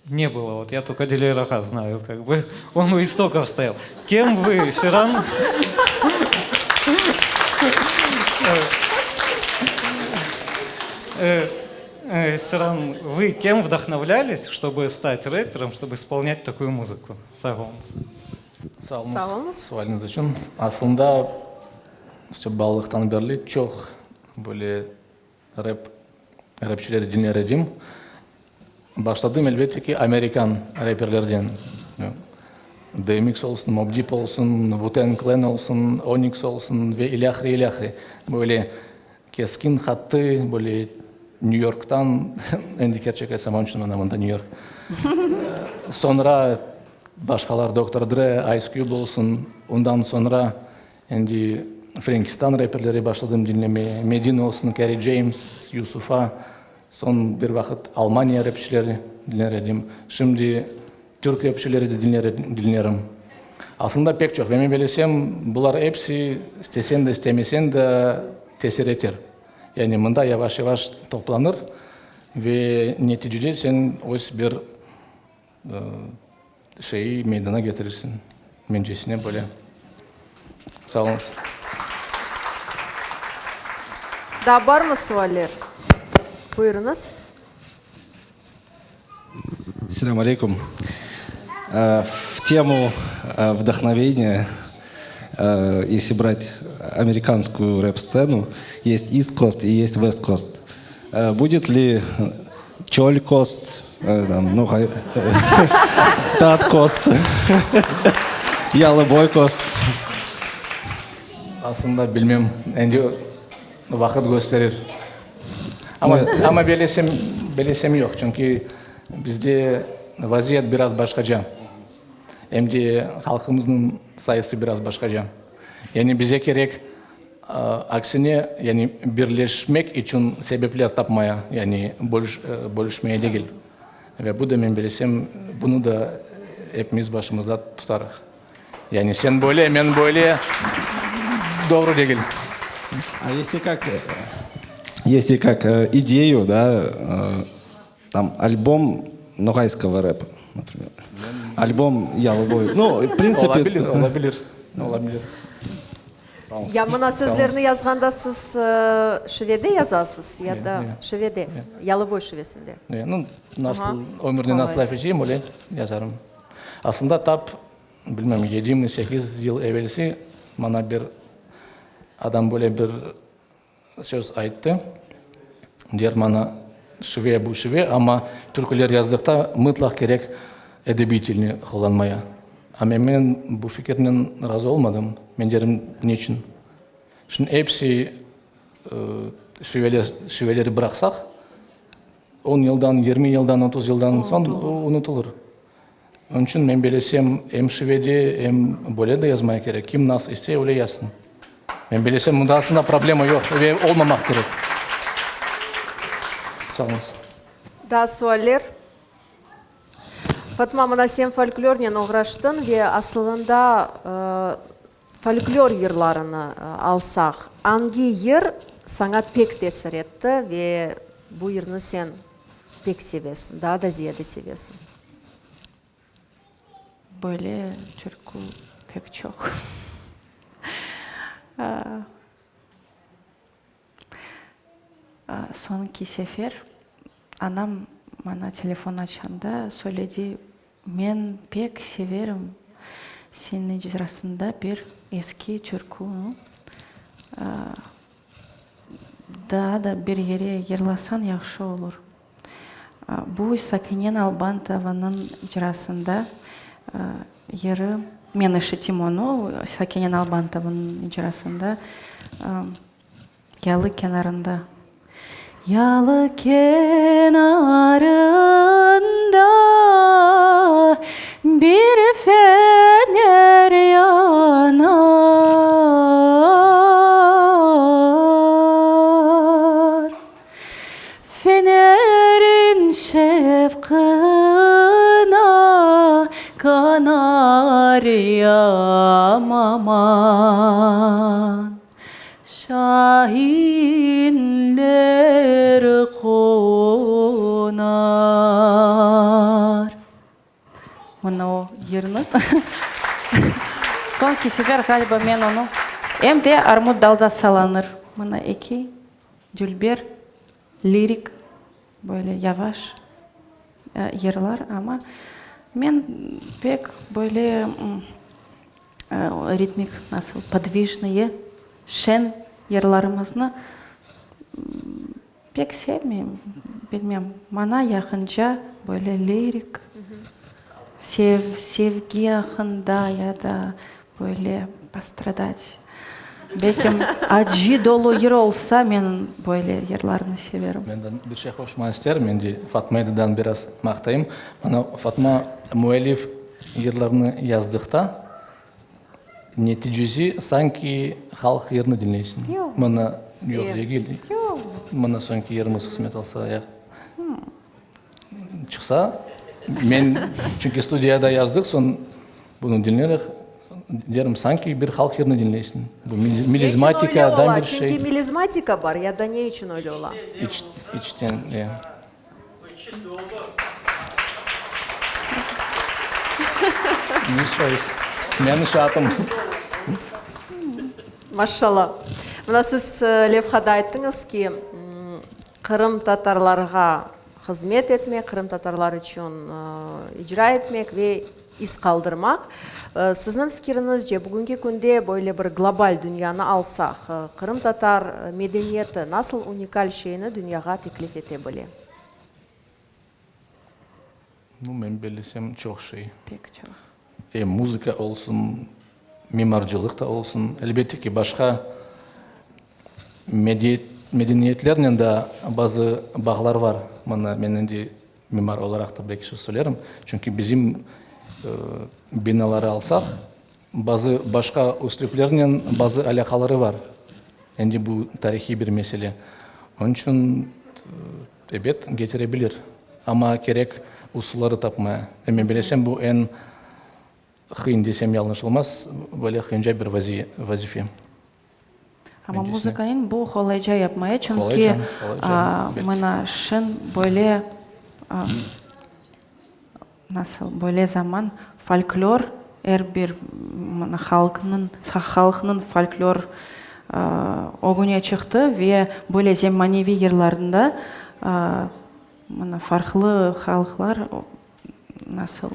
не было. Вот я только Дилей Раха знаю, как бы он у истоков стоял. Кем вы, Сиран? Э, э, Сиран, вы кем вдохновлялись, чтобы стать рэпером, чтобы исполнять такую музыку? Sağ oluñız. Sağ oluñız sualiñiz içün. Aslında, işte balalıqtan berli çoq böyle rep, repçileri diñler edim. Başladım, elbette ki, amerikan reperlerden. DMX olsun, Mobb Deep olsun, Wu-Tang Clan olsun, Onyx olsun ve ilâhre, ilâhre. Böyle Keskin, qattı, böyle New Yorktan, endi kerçek aytsam, onıñ içün mana mında New York. Soñra başqalar, Doktor Dre, Ice Cube olsun, ondan soñra endi Frenkistan reperleri başladım diñlemeye, Medine olsun, Kerry James, Yusufa, soñ bir vaqıt Almaniya repçileri diñler edim. Şimdi türk repçileri de diñlerim. Aslında pek çoq. Ve men bilesem, bular episi istesen de, istemesen de tesir eter. Yani mında yavaş-yavaş toplanır ve neticede sen öz bir şeyi meydana ketirirsiñ. Mencesine böyle. Sağ oluñız. Daa barmı sualler? Buyurıñız. Selâm aleyküm. В тему вдохновения, если брать американскую рэп-сцену, есть East Coast и есть West Coast. Будет ли Çöl Coast, там, ну, Tat Coast, Yalıboy Coast? Aslında bilmem, endi vaqıt kösterir. Amma, amma belesem, belesem yoq, çünki bizde vaziyet biraz başqaca. Em de halqımıznıñ sayısı biraz başqaca. Yani bize kerek, aksine, yani birleşmek içün sebepler tapmaya, yani bölüşmeye degil. Ve bu da, men bilesem, bunı da epimiz başımızda tutarıq. Yani sen böyle, men böyle, doğru degil. A если как, если как идею, да, там альбом ногайского рэпа, например, альбом Yalıboy, ну, в принципе... Olabilir, olabilir, olabilir. Ya mına sözlerni yazğanda siz şivede yazasız ya da şivede, Yalıboy şivesinde? Nu, nasıl, ömürde nasıl laf eteyim, öyle yazarım. Aslında tap, bilmem, yedimi, sekiz yıl evelsi maña bir adam böyle bir söz ayttı. Der, maña şive bu şive, amma türküler yazdıqta mıtlaq kerek edebiy tilni qullanmaya. Amma men bu fikirnen razı olmadım. Men derim, neçün? Şimdi episi şiveler, şiveleri bıraqsaq, on yıldan, 20 yıldan, 30 yıldan soñ unutılır. Onıñ içün men belesem, em şivede, em böyle de yazmaya kerek. Kim nasıl istey, öyle yazsın. Men belesem, mında aslında problema yoq ve olmamaq kerek. Sağ oluñız. Daa sualler? Fatma, mına sen folklornen oğraştıñ ve asılında folklor yırlarını alsaq, angi yır saña pek tesir etti ve bu yırnı sen pek sevesiñ, daa da ziyade sevesiñ? Böyle türkü pek çoq. Soñki sefer anam maña telefon açanda söyledi, Men pek severim seniñ icrasında bir eski türküni, daa da bir yere yırlasañ yahşı olur. Bu Sakine Nalbantovanıñ icrasında yırı, men eşitim onı, Sakine Nalbantovanıñ icrasında Yalı kenarında. Yalı kenarında bir fener yanar. Fenerin şevqına kanaryam aman. Şainler qonar. Mına o yırnı. Soñki sefer, ğaliba, men onı. Em de Armut dalda salanır. Mına eki dülber, lirik, böyle yavaş yırlar, amma men pek böyle ritmik, nasıl, podvijnıye, şeñ yırlarımıznı pek sevmeyim, bilmem, maña yaqınca böyle lirik, sev, sevgi aqqında ya da böyle postradat, belkim acı dolu yır olsa, men böyle yırlarnı severim. Men de bir şey qoşmağa isterim, endi Fatma Edidan biraz maqtayım. Mana Fatma müellif Yırlarnı yazdıqta, neticesi sanki halq yırnı diñleysiñ. Yoq. Mına, yoq degil. Yoq. Mına soñki yırımız qısmet olsa, ya çıqsa, men çünki studiyada yazdıq, soñ bunı diñlerik, derim, sanki bir halq yırnı diñleysiñ. Bu melizmatikadan bir şey. Çünki melizmatika bar, ya da ne içün öyle ola? İç, içten, ya. 100%. Meni şaatım. Maşallah. Mına siz levhada ayttıñız ki, qırımtatarlarğa hızmet etmek, qırımtatarlar içün icra etmek ve iz qaldırmaq. Sizniñ fikiriñizce, bugünki künde böyle bir global dünyanı alsaq, qırımtatar medeniyeti nasıl unikal şeyni dünyağa teklif ete bile? Nu, men bellesem, çoq şey. Pek çoq. Em muzıka olsun, mimarcılıq da olsun. Elbette ki, başqa medeniyetlernen de bazı bağlar bar. Mına, men endi Mimar olaraq da belki söz söylerim, çünki bizim binaları alsaq, bazı başqa üslüplernen bazı alâqaları bar. Endi bu tarihiy bir mesele. Onıñ içün, ebet, ketirebilir, amma kerek usulları tapmaya. Ve men bilesem, bu eñ qıyın desem yañlış olmaz, böyle qıyınca bir vazife. Amma muzıkanen bu qolayca yapmaya, çünki mına şın böyle, nasıl, böyle zaman folklor, er bir mına halqnıñ, halqnıñ folklor ögüne çıqtı ve böyle zemaneviy yırlarında mına farqlı halqlar nasıl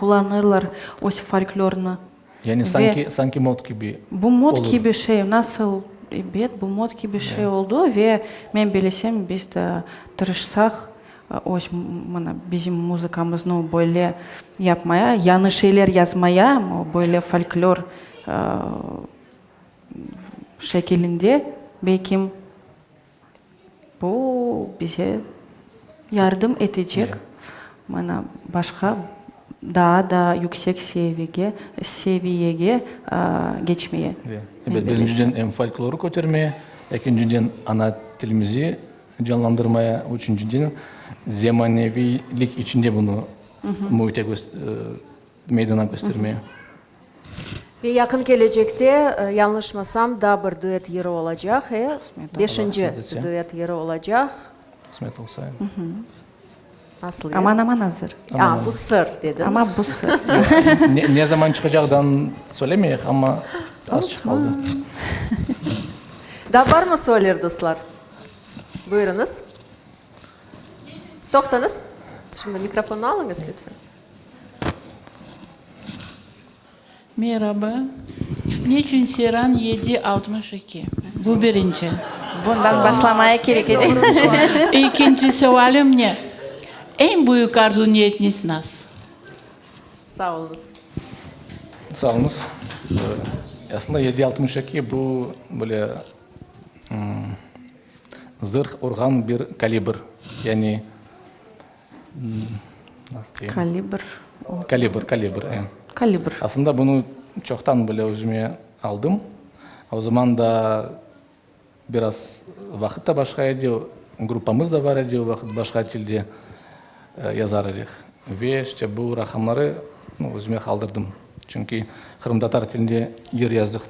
qullanırlar öz folklornı. Yani sanki, sanki mod kibi Bu mod kibi şey, nasıl, ebet, bu mod kibi şey oldu ve men bilesem, biz de tırışsaq, öz mına bizim muzıkamıznı böyle yapmaya, yañı şeyler yazmaya, böyle folklor şekilinde, belkim, Bu bize yardım etecek, mana, başqa daa da yüksek seviyege seviyege keçmeye. Ebet, birinciden em folklorı kötermeye, ekinciden ana tilimizi canlandırmaya, üçünciden zemaneviylik içinde bunı. Müite meydana köstermeye. Ve yaqın kelecekte, yañlışmasam, daa bir duet yırı olacaq, e? Beşinci duet yırı olacaq. Qısmet olsa. Nasıl? Aman-aman azır. A, bu sır, dediñiz. Amma bu sır. Ne zaman çıqacağından söylemeyik, amma azçıq qaldı. Daa barmı sualler, dostlar? Buyurıñız. Toqtañız. Şimdi mikrofonnı alıñız, lütfen. Meraba. Neçün Seyran 762? Bu birinci. Bundan başlamaya kerek edi. Ekinci sualim ne? Eñ büyük arzu niyetiniz nas? Sağ oluñız. Sağ oluñız. Aslında 762 bu böyle zırh urğan bir kalibr. Yani nasıl deyim? Kalibr. Kalibr, kalibr, e. Kalibr. Aslında bunı çoqtan böyle özüme aldım. O zaman da biraz vaqıt da başqa edi, gruppamız da bar edi, o vaqıt başqa tilde yazar edik. Ve işte bu raqamları özüme qaldırdım. Çünki qırımtatar tilinde yır yazdıq,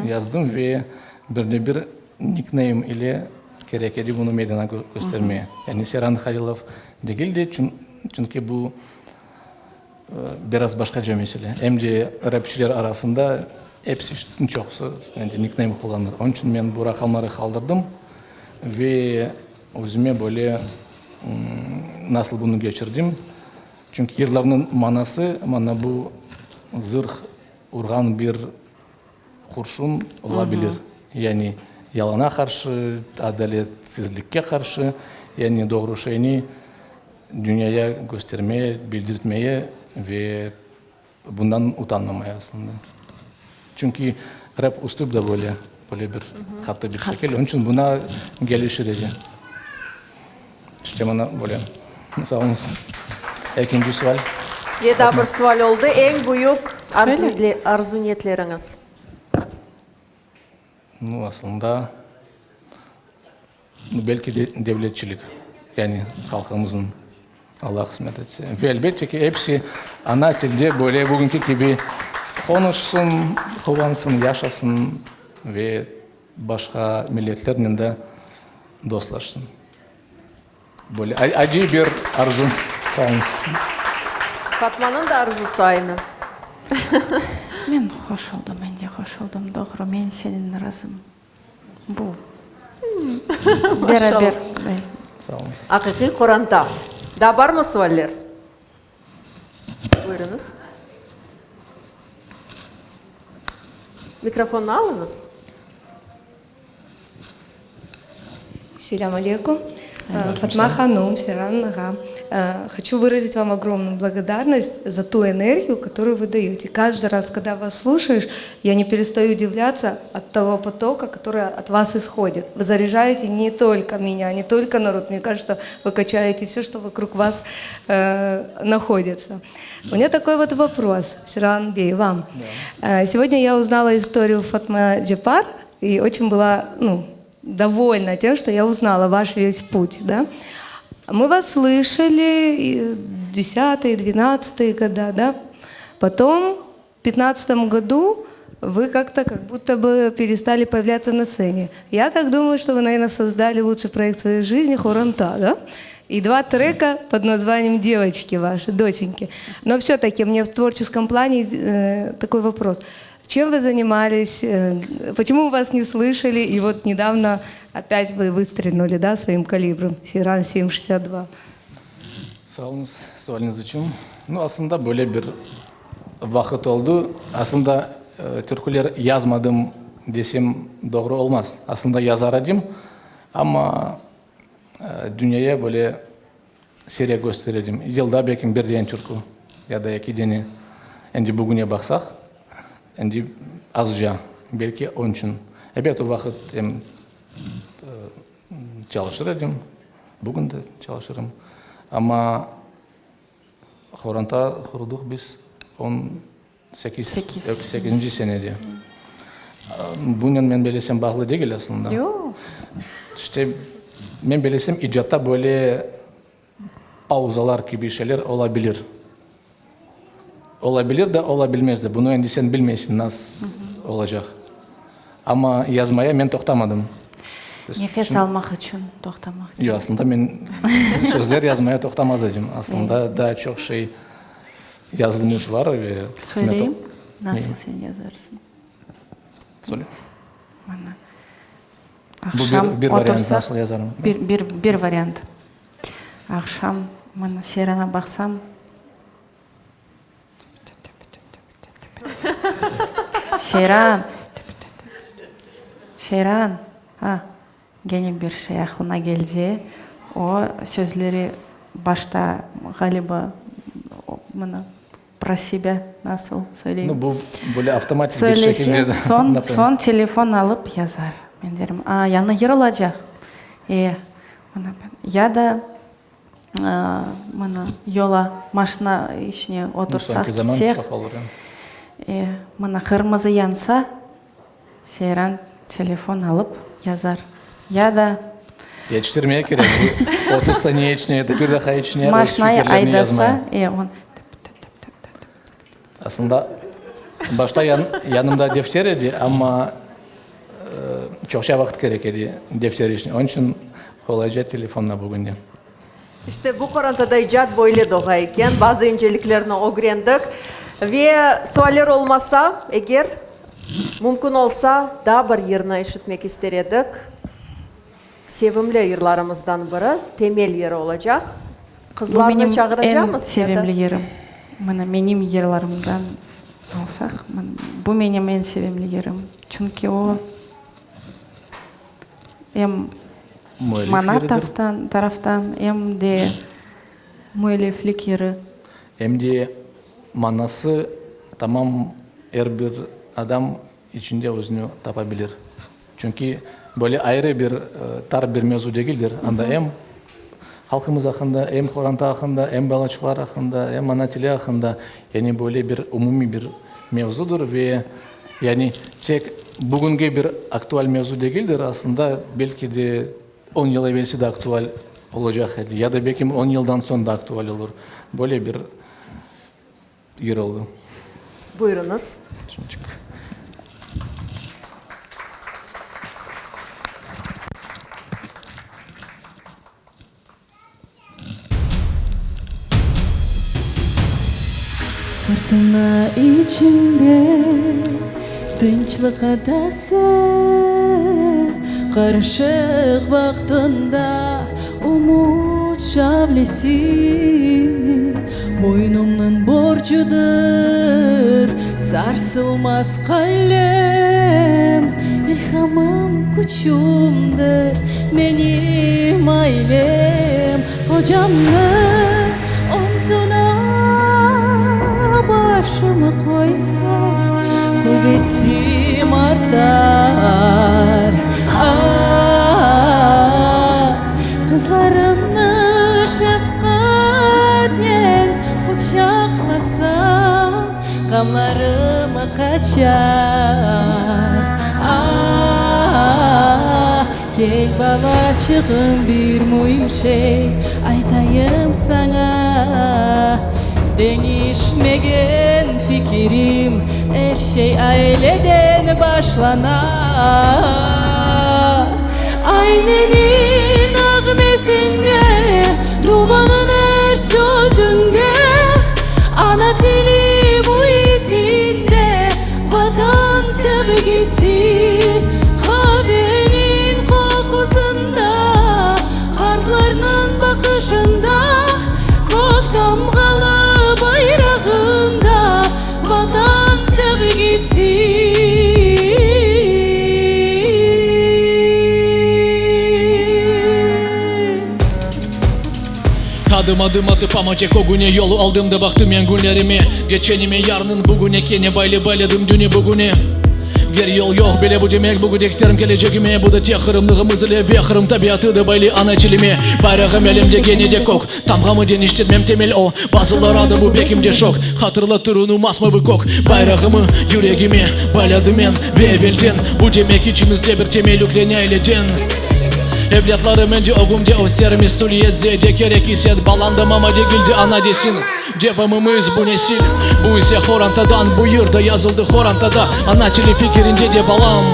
yazdım ve bir de bir nikneym ile kerek edi bunı meydana köstermeye. Yani Seyran Halilov degil de, çünki bu biraz başqaca mesele. Em de rapçiler arasında episi, çoqusı endi nikneym qullanır. Onıñ içün men bu raqamları qaldırdım ve özüme böyle nasıl bunı keçirdim. Çünki yırlarnıñ manası, mana bu zırh urğan bir qurşun ola bilir. Yani yalana qarşı, adaletsizlikke qarşı, yani doğru şeyni dünyaya köstermeye, bildirtmeye ve bundan utanmamaya aslında. Çünki rep üslüp de böyle, böyle bir qattı bir şekil, onıñ içün buna kelişir edi. İşte mana böyle. Sağ oluñız. Ekinci sual. Ve daa bir sual oldı. Eñ büyük arzu-niyetleriñiz? Nu, aslında, belki de devletçilik, yani halqımıznıñ, Alla qısmet etse. Ve elbette ki, episi ana tilde böyle bugünki kibi qonuşsın, quvansın, yaşasın ve başqa milletlernen de dostlaşsın. Böyle acı bir arzum. Sağ oluñız. Fatmanıñ da arzusı aynı. Men hoş oldım, men de hoş oldım, doğru, men seniñ razım. Bu. Beraber. Sağ oluñız. Aqiqiy qoranta. Daa barmı sualler? Buyurıñız. Mikrofonnı alıñız. Selâm aleykum. Fatma hanum, Seyran ağa. Хочу выразить вам огромную благодарность за ту энергию, которую вы даете. Каждый раз, когда вас слушаешь, я не перестаю удивляться от того потока, который от вас исходит. Вы заряжаете не только меня, не только народ. Мне кажется, вы качаете все, что вокруг вас э, находится. У меня такой вот вопрос, Сиран Бей, вам. Да. Сегодня я узнала историю Фатма Джепар и очень была ну, довольна тем, что я узнала ваш весь путь. Да? Мы вас слышали 10-е, 12-е года, да? Потом в 15 году вы как-то как будто бы перестали появляться на сцене. Я так думаю, что вы, наверное, создали лучший проект в своей жизни «Хуранта», да? И два трека под названием «Девочки ваши, доченьки». Но все-таки мне в творческом плане э, такой вопрос. Чем вы занимались? Э, почему вас не слышали? И вот недавно опять вы выстрелили, да, своим калибром «Сиран 762». Sağ oluñız sualiñiz içün. Nu, aslında böyle bir vaqıt oldı. Aslında türküler yazmadım desem doğru olmaz. Aslında yazar edim, amma dünyaya böyle siyrek kösterir edim. Yılda belki bir dene türkü ya da eki dene. Endi bugüne baqsaq, endi azca, belki onıñ içün. Ebet, o vaqıt em çalışır edim, bugün de çalışırım. Amma qoranta qurdıq biz on sekiz, sekizinci senede. Bunen men belesem bağlı degil aslında. Yoq. İşte, men belesem, icatta böyle pauzalar kibi şeyler ola bilir. Ola bilir de, ola bilmez de. Bunı endi sen bilmeysiñ, nas olacaq. Amma yazmaya men toqtamadım. Nefes almaq içün toqtamaq kerek. Yoq, aslında men sözler yazmaya toqtamaz edim. Aslında daa çoq şey yazılmış var ve qısmet. Söyleyim, nasıl sen yazarsıñ? Söyle. Mana. Bu bir variant, nasıl yazarım? Bir variant. Aqşam, mana, Seyrana baqsam. Seyran! Seyran! A, gene bir şey aqlına keldi. O, sözleri başta, ğaliba, mına, pro sebâ, nasıl söyleyim? Nu, bu böyle avtomatik bir şekilde. Söylese, soñ, soñ telefon alıp yazar. Men derim, a, yañı yır olacaq. E, mına, ya da Mına, yola, maşina içine otursaq, ketsek, e, mına, qırmızı yansa, Seyran telefon alıp yazar. Ya da. Yetiştirmeye kerek, bu 30 saniye içine ya da bir daqiqa içine öz Maşinayı fikirlerini aydasa, yazmaya. e, on. Aslında, başta yanımda defter edi, amma çoqça vaqıt kerek edi defter içün. Onıñ içün qolayca telefonda bugünde. İşte, bu qorantada icat böyle doğa eken. Bazı inceliklerni ögrendik. Ve sualler olmasa, eger mümkün olsa, daa bir yırnı eşitmek ister edik. Sevimli yırlarımızdan biri, Temel yırı olacaq. Qızlarnı çağıracamız ya da? Bu menim eñ sevimli yırım. Mına, menim yırlarımdan alsaq, bu menim eñ sevimli yırım. Çünki o, em mana taraftan, em de müelliflik yırı. Em de manası tamam er bir adam içinde özüni tapa bilir. Çünki böyle ayrı bir, tar bir mevzu degildir. Anda em halqımız aqqında, em qoranta aqqında, em balaçıqlar aqqında, em ana tili aqqında, yani böyle bir umumiy bir mevzudır ve yani tek bugünge bir aktual mevzu degildir, aslında belki de on yıl evelsi de aktual olacaq edi, ya da belki on yıldan soñ da aktual olur. Böyle bir yır oldı. Buyurıñız. Şimdicik. Fırtına içinde tınçlıq adası, Qarışıq vaqtında ümüt şavlesi, Boynumnıñ borcudır sarsılmaz qalem, İlhamım, küçümdir menim ailem. Ocamnıñ omzuna başımı qoysam, Quvetim artar. Ah, qızlarımnı şefqatnen quçaqlasam, Ğamlarım qaçar. Ah, kel balaçığım, bir müim şey aytayım saña, Deñişmegen fikirim, er şey aileden başlana. Ayneniñ nağmesinde, duvanıñ er sözünde, Ana tili müitinde Vatan sevgisi, Qaveniñ qoqusında, qartlarnıñ baqışında, Kök tamğalı bayrağında Vatan sevgisi. Adım adım atıp amma tek ögüne Yolu aldım da baqtım men künlerime Keçenime yarınıñ bugüne Kene baylı bayladım düni bugüne Geri yol yoq bile bu demek Bugün isterim kelecegime Bu da tek qırımlığımız ile Ve Qırım tabiatı da baylı ana tilime Bayrağım elimde kene de kök Tamğamı deñiştirmem temel o Bazılara da bu bekim de şok Hatırlatır onı masmavı kök Bayrağımı yüregime bayladım men Ve evelden Bu demek içimizde bir temel yüklene aileden Evlâtlarım endi ögümde öser Mesüliyet ziyade kerek is et Balan da mama degil de ana desin. Devamımız bu nesil, bu ise horantadan Bu yır da yazıldı horantada Ana tili fikirinde de balam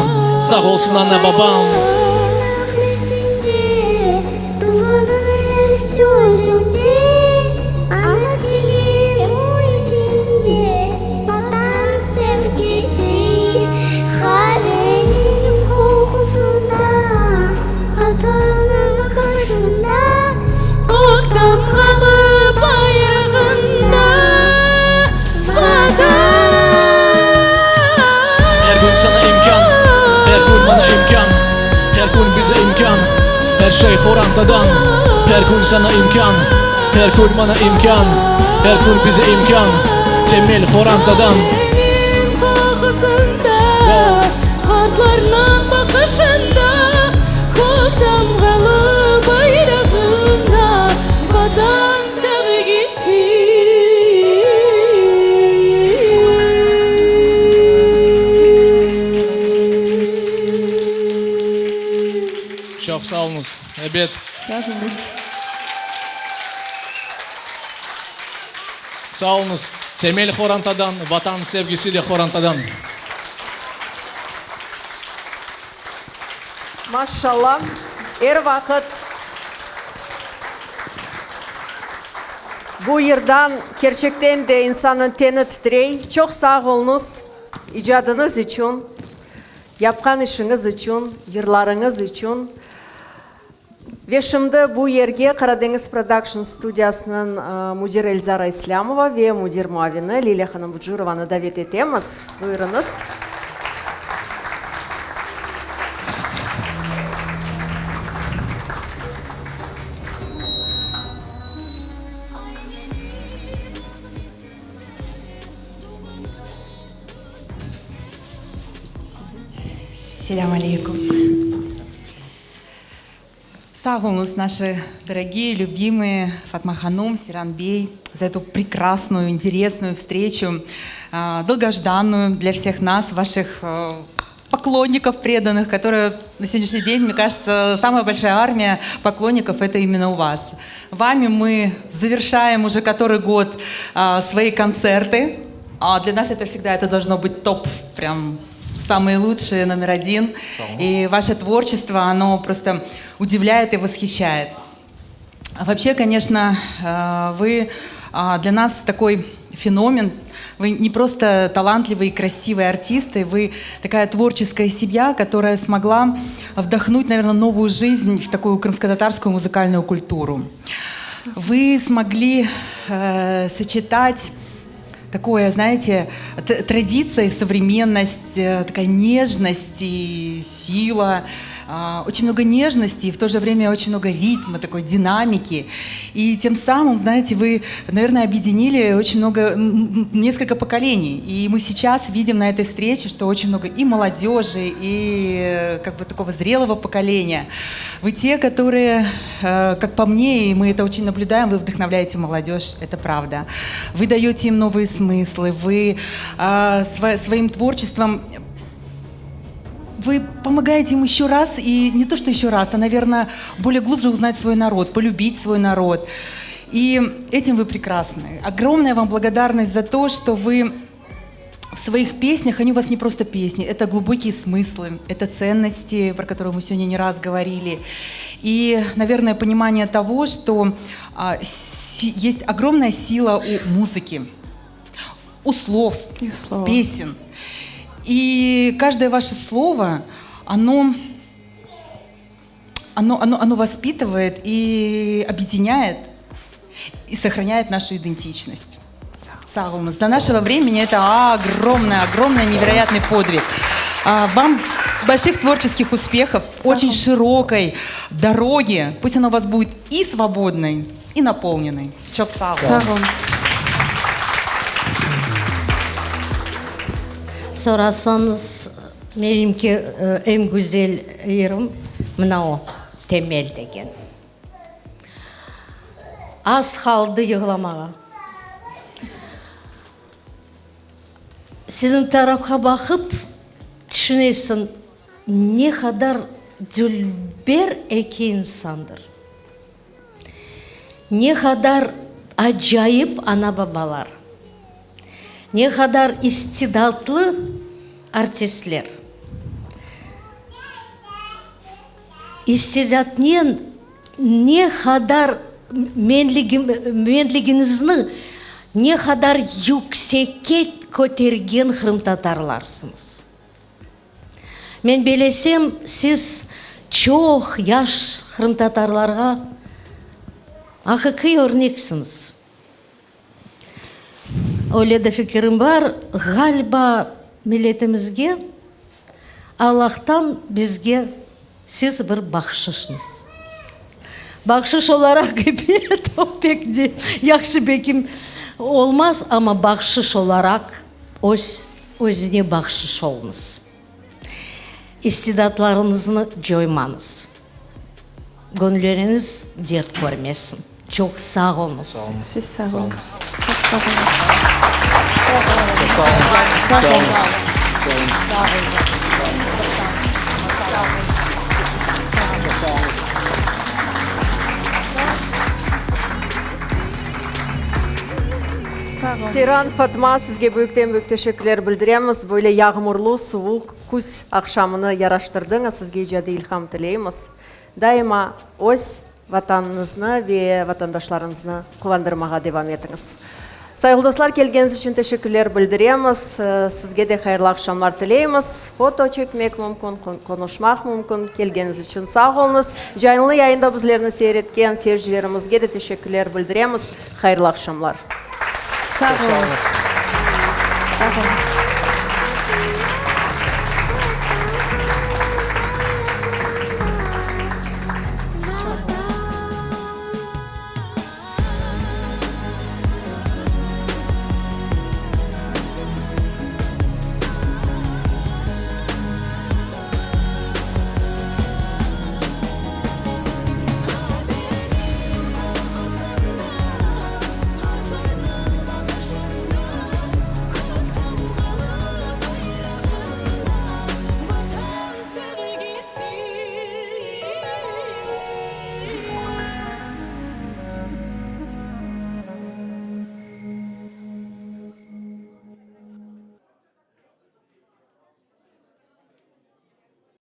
Sağ olsun ana-babam. Kök tamğalı bayrağında Vatan. Er kün saña imkân, er kün maña imkân, Er kün bize imkân, er şey horantadan. Er kün saña imkân, er kün maña imkân, Er kün bize imkân, temel horantadan. Qavenin qoqusında, qartlarnıñ baqışında, Kök tamğalı bayrağında Vatan sevgisi. Çoq sağ oluñız. Ebet. Sağ oluñız. Sağ oluñız. Temel horantadan, Vatan sevgisi de horantadan. Maşşalla, er vaqıt bu yırdan kerçekten de insannıñ teni titrey. Çoq sağ oluñız icadıñız içün, yapqan işiñiz içün, yırlarıñız içün. Ve şimdi bu yerge Qaradeñiz Production studiyasınıñ müdiri Elzara İslâmova ve müdir muavini Lilâ hanım Bucurovanı davet etemiz. Buyurıñız. Selâm aleyküm. Sağ oluñız, naşı dorogiye, lübimıye Fatma hanum, Seyran bey, za etu prekrasnuyu, interesnuyu vstreçu, dolgojdannuyu dlâ vseh nas, vaşih poklonnikov predanıh, kotorıye na segodняшний день, мне кажется, самая большая армия поклонников это именно у вас. Вами мы завершаем уже который год свои концерты. А для нас это всегда это должно быть топ, прям самые лучшие, номер один. И ваше творчество, оно просто удивляет и восхищает. А вообще, конечно, вы для нас такой феномен. Вы не просто талантливые и красивые артисты, вы такая творческая семья, которая смогла вдохнуть, наверное, новую жизнь в такую крымско-татарскую музыкальную культуру. Вы смогли э, сочетать такое, знаете, традиция и современность, э, такая нежность и сила. Очень много нежности и в то же время очень много ритма, такой динамики. И тем самым, знаете, вы, наверное, объединили очень много, несколько поколений. И мы сейчас видим на этой встрече, что очень много и молодежи, и э, как бы такого зрелого поколения. Вы те, которые, э, как по мне, и мы это очень наблюдаем, вы вдохновляете молодежь, это правда. Вы даете им новые смыслы, вы э, своим творчеством вы помогаете им еще раз, и не то что еще раз, а, наверное, более глубже узнать свой народ, полюбить свой народ. И этим вы прекрасны. Огромная вам благодарность за то, что вы в своих песнях, они у вас не просто песни, это глубокие смыслы, это ценности, про которые мы сегодня не раз говорили. И, наверное, понимание того, что а, си, есть огромная сила у музыки, у слов, И слова. песен. И каждое ваше слово, оно, оно, оно, оно воспитывает и объединяет, и сохраняет нашу идентичность. Sağ oluñız. Для нашего времени это огромный, огромный, невероятный подвиг. А, вам больших творческих успехов, очень широкой дороги. Пусть она у вас будет и свободной, и наполненной. Çoq sağ oluñız. Sağ oluñız. Sorasañız, menimki eñ güzel yırım mına o, Temel degen. Az qaldı yığlamağa. Siziñ tarafqa baqıp, tüşünesiñ, ne qadar dülber eki insandır. Ne qadar. acayip ana-babalar, ne qadar istidatlı artistler. İstidatnen ne qadar menligiñizni ne qadar yüksekke kötergen qırımtatarlarsıñız. Men belesem, siz çoq yaş qırımtatarlarğa aqiqiy örneksiñiz. Öyle de fikirim bar, ğaliba milletimizge Allahtan bizge siz bir bahşışsıñız. Bahşış olaraq ebet, o pek de yahşı belki olmaz, amma bahşış olaraq öz özüne bahşış oluñız. İstidatlarıñıznı coymañız. Göñülleriñiz dert körmesin. Çoq sağ oluñız. Siz sağ oluñız. Çoq sağ oluñız. Çoq sağ oluñız. Sağ oluñız. Çoq sağ oluñız. Seyran, Fatma, sizge büyükten-büyük teşekkürler bildiremiz. Böyle yağmurlı, suvuq küz aqşamını yaraştırdıñız. Sizge icadiy ilham tileymiz. Daima öz Vatanıñıznı ve vatandaşlarıñıznı quvandırmağa devam etiñiz. Sayğılı dostlar, kelgeniñiz içün teşekkürler bildiremiz. Sizge de hayırlı aqşamlar tileymiz. Foto çekmek mümkün, qonuşmaq mümkün. Kelgeniñiz içün sağ oluñız. Canlı yayında bizlerni seyir etken seyircilerimizge de teşekkürler bildiremiz. Hayırlı aqşamlar. Sağ oluñız. Sağ oluñız.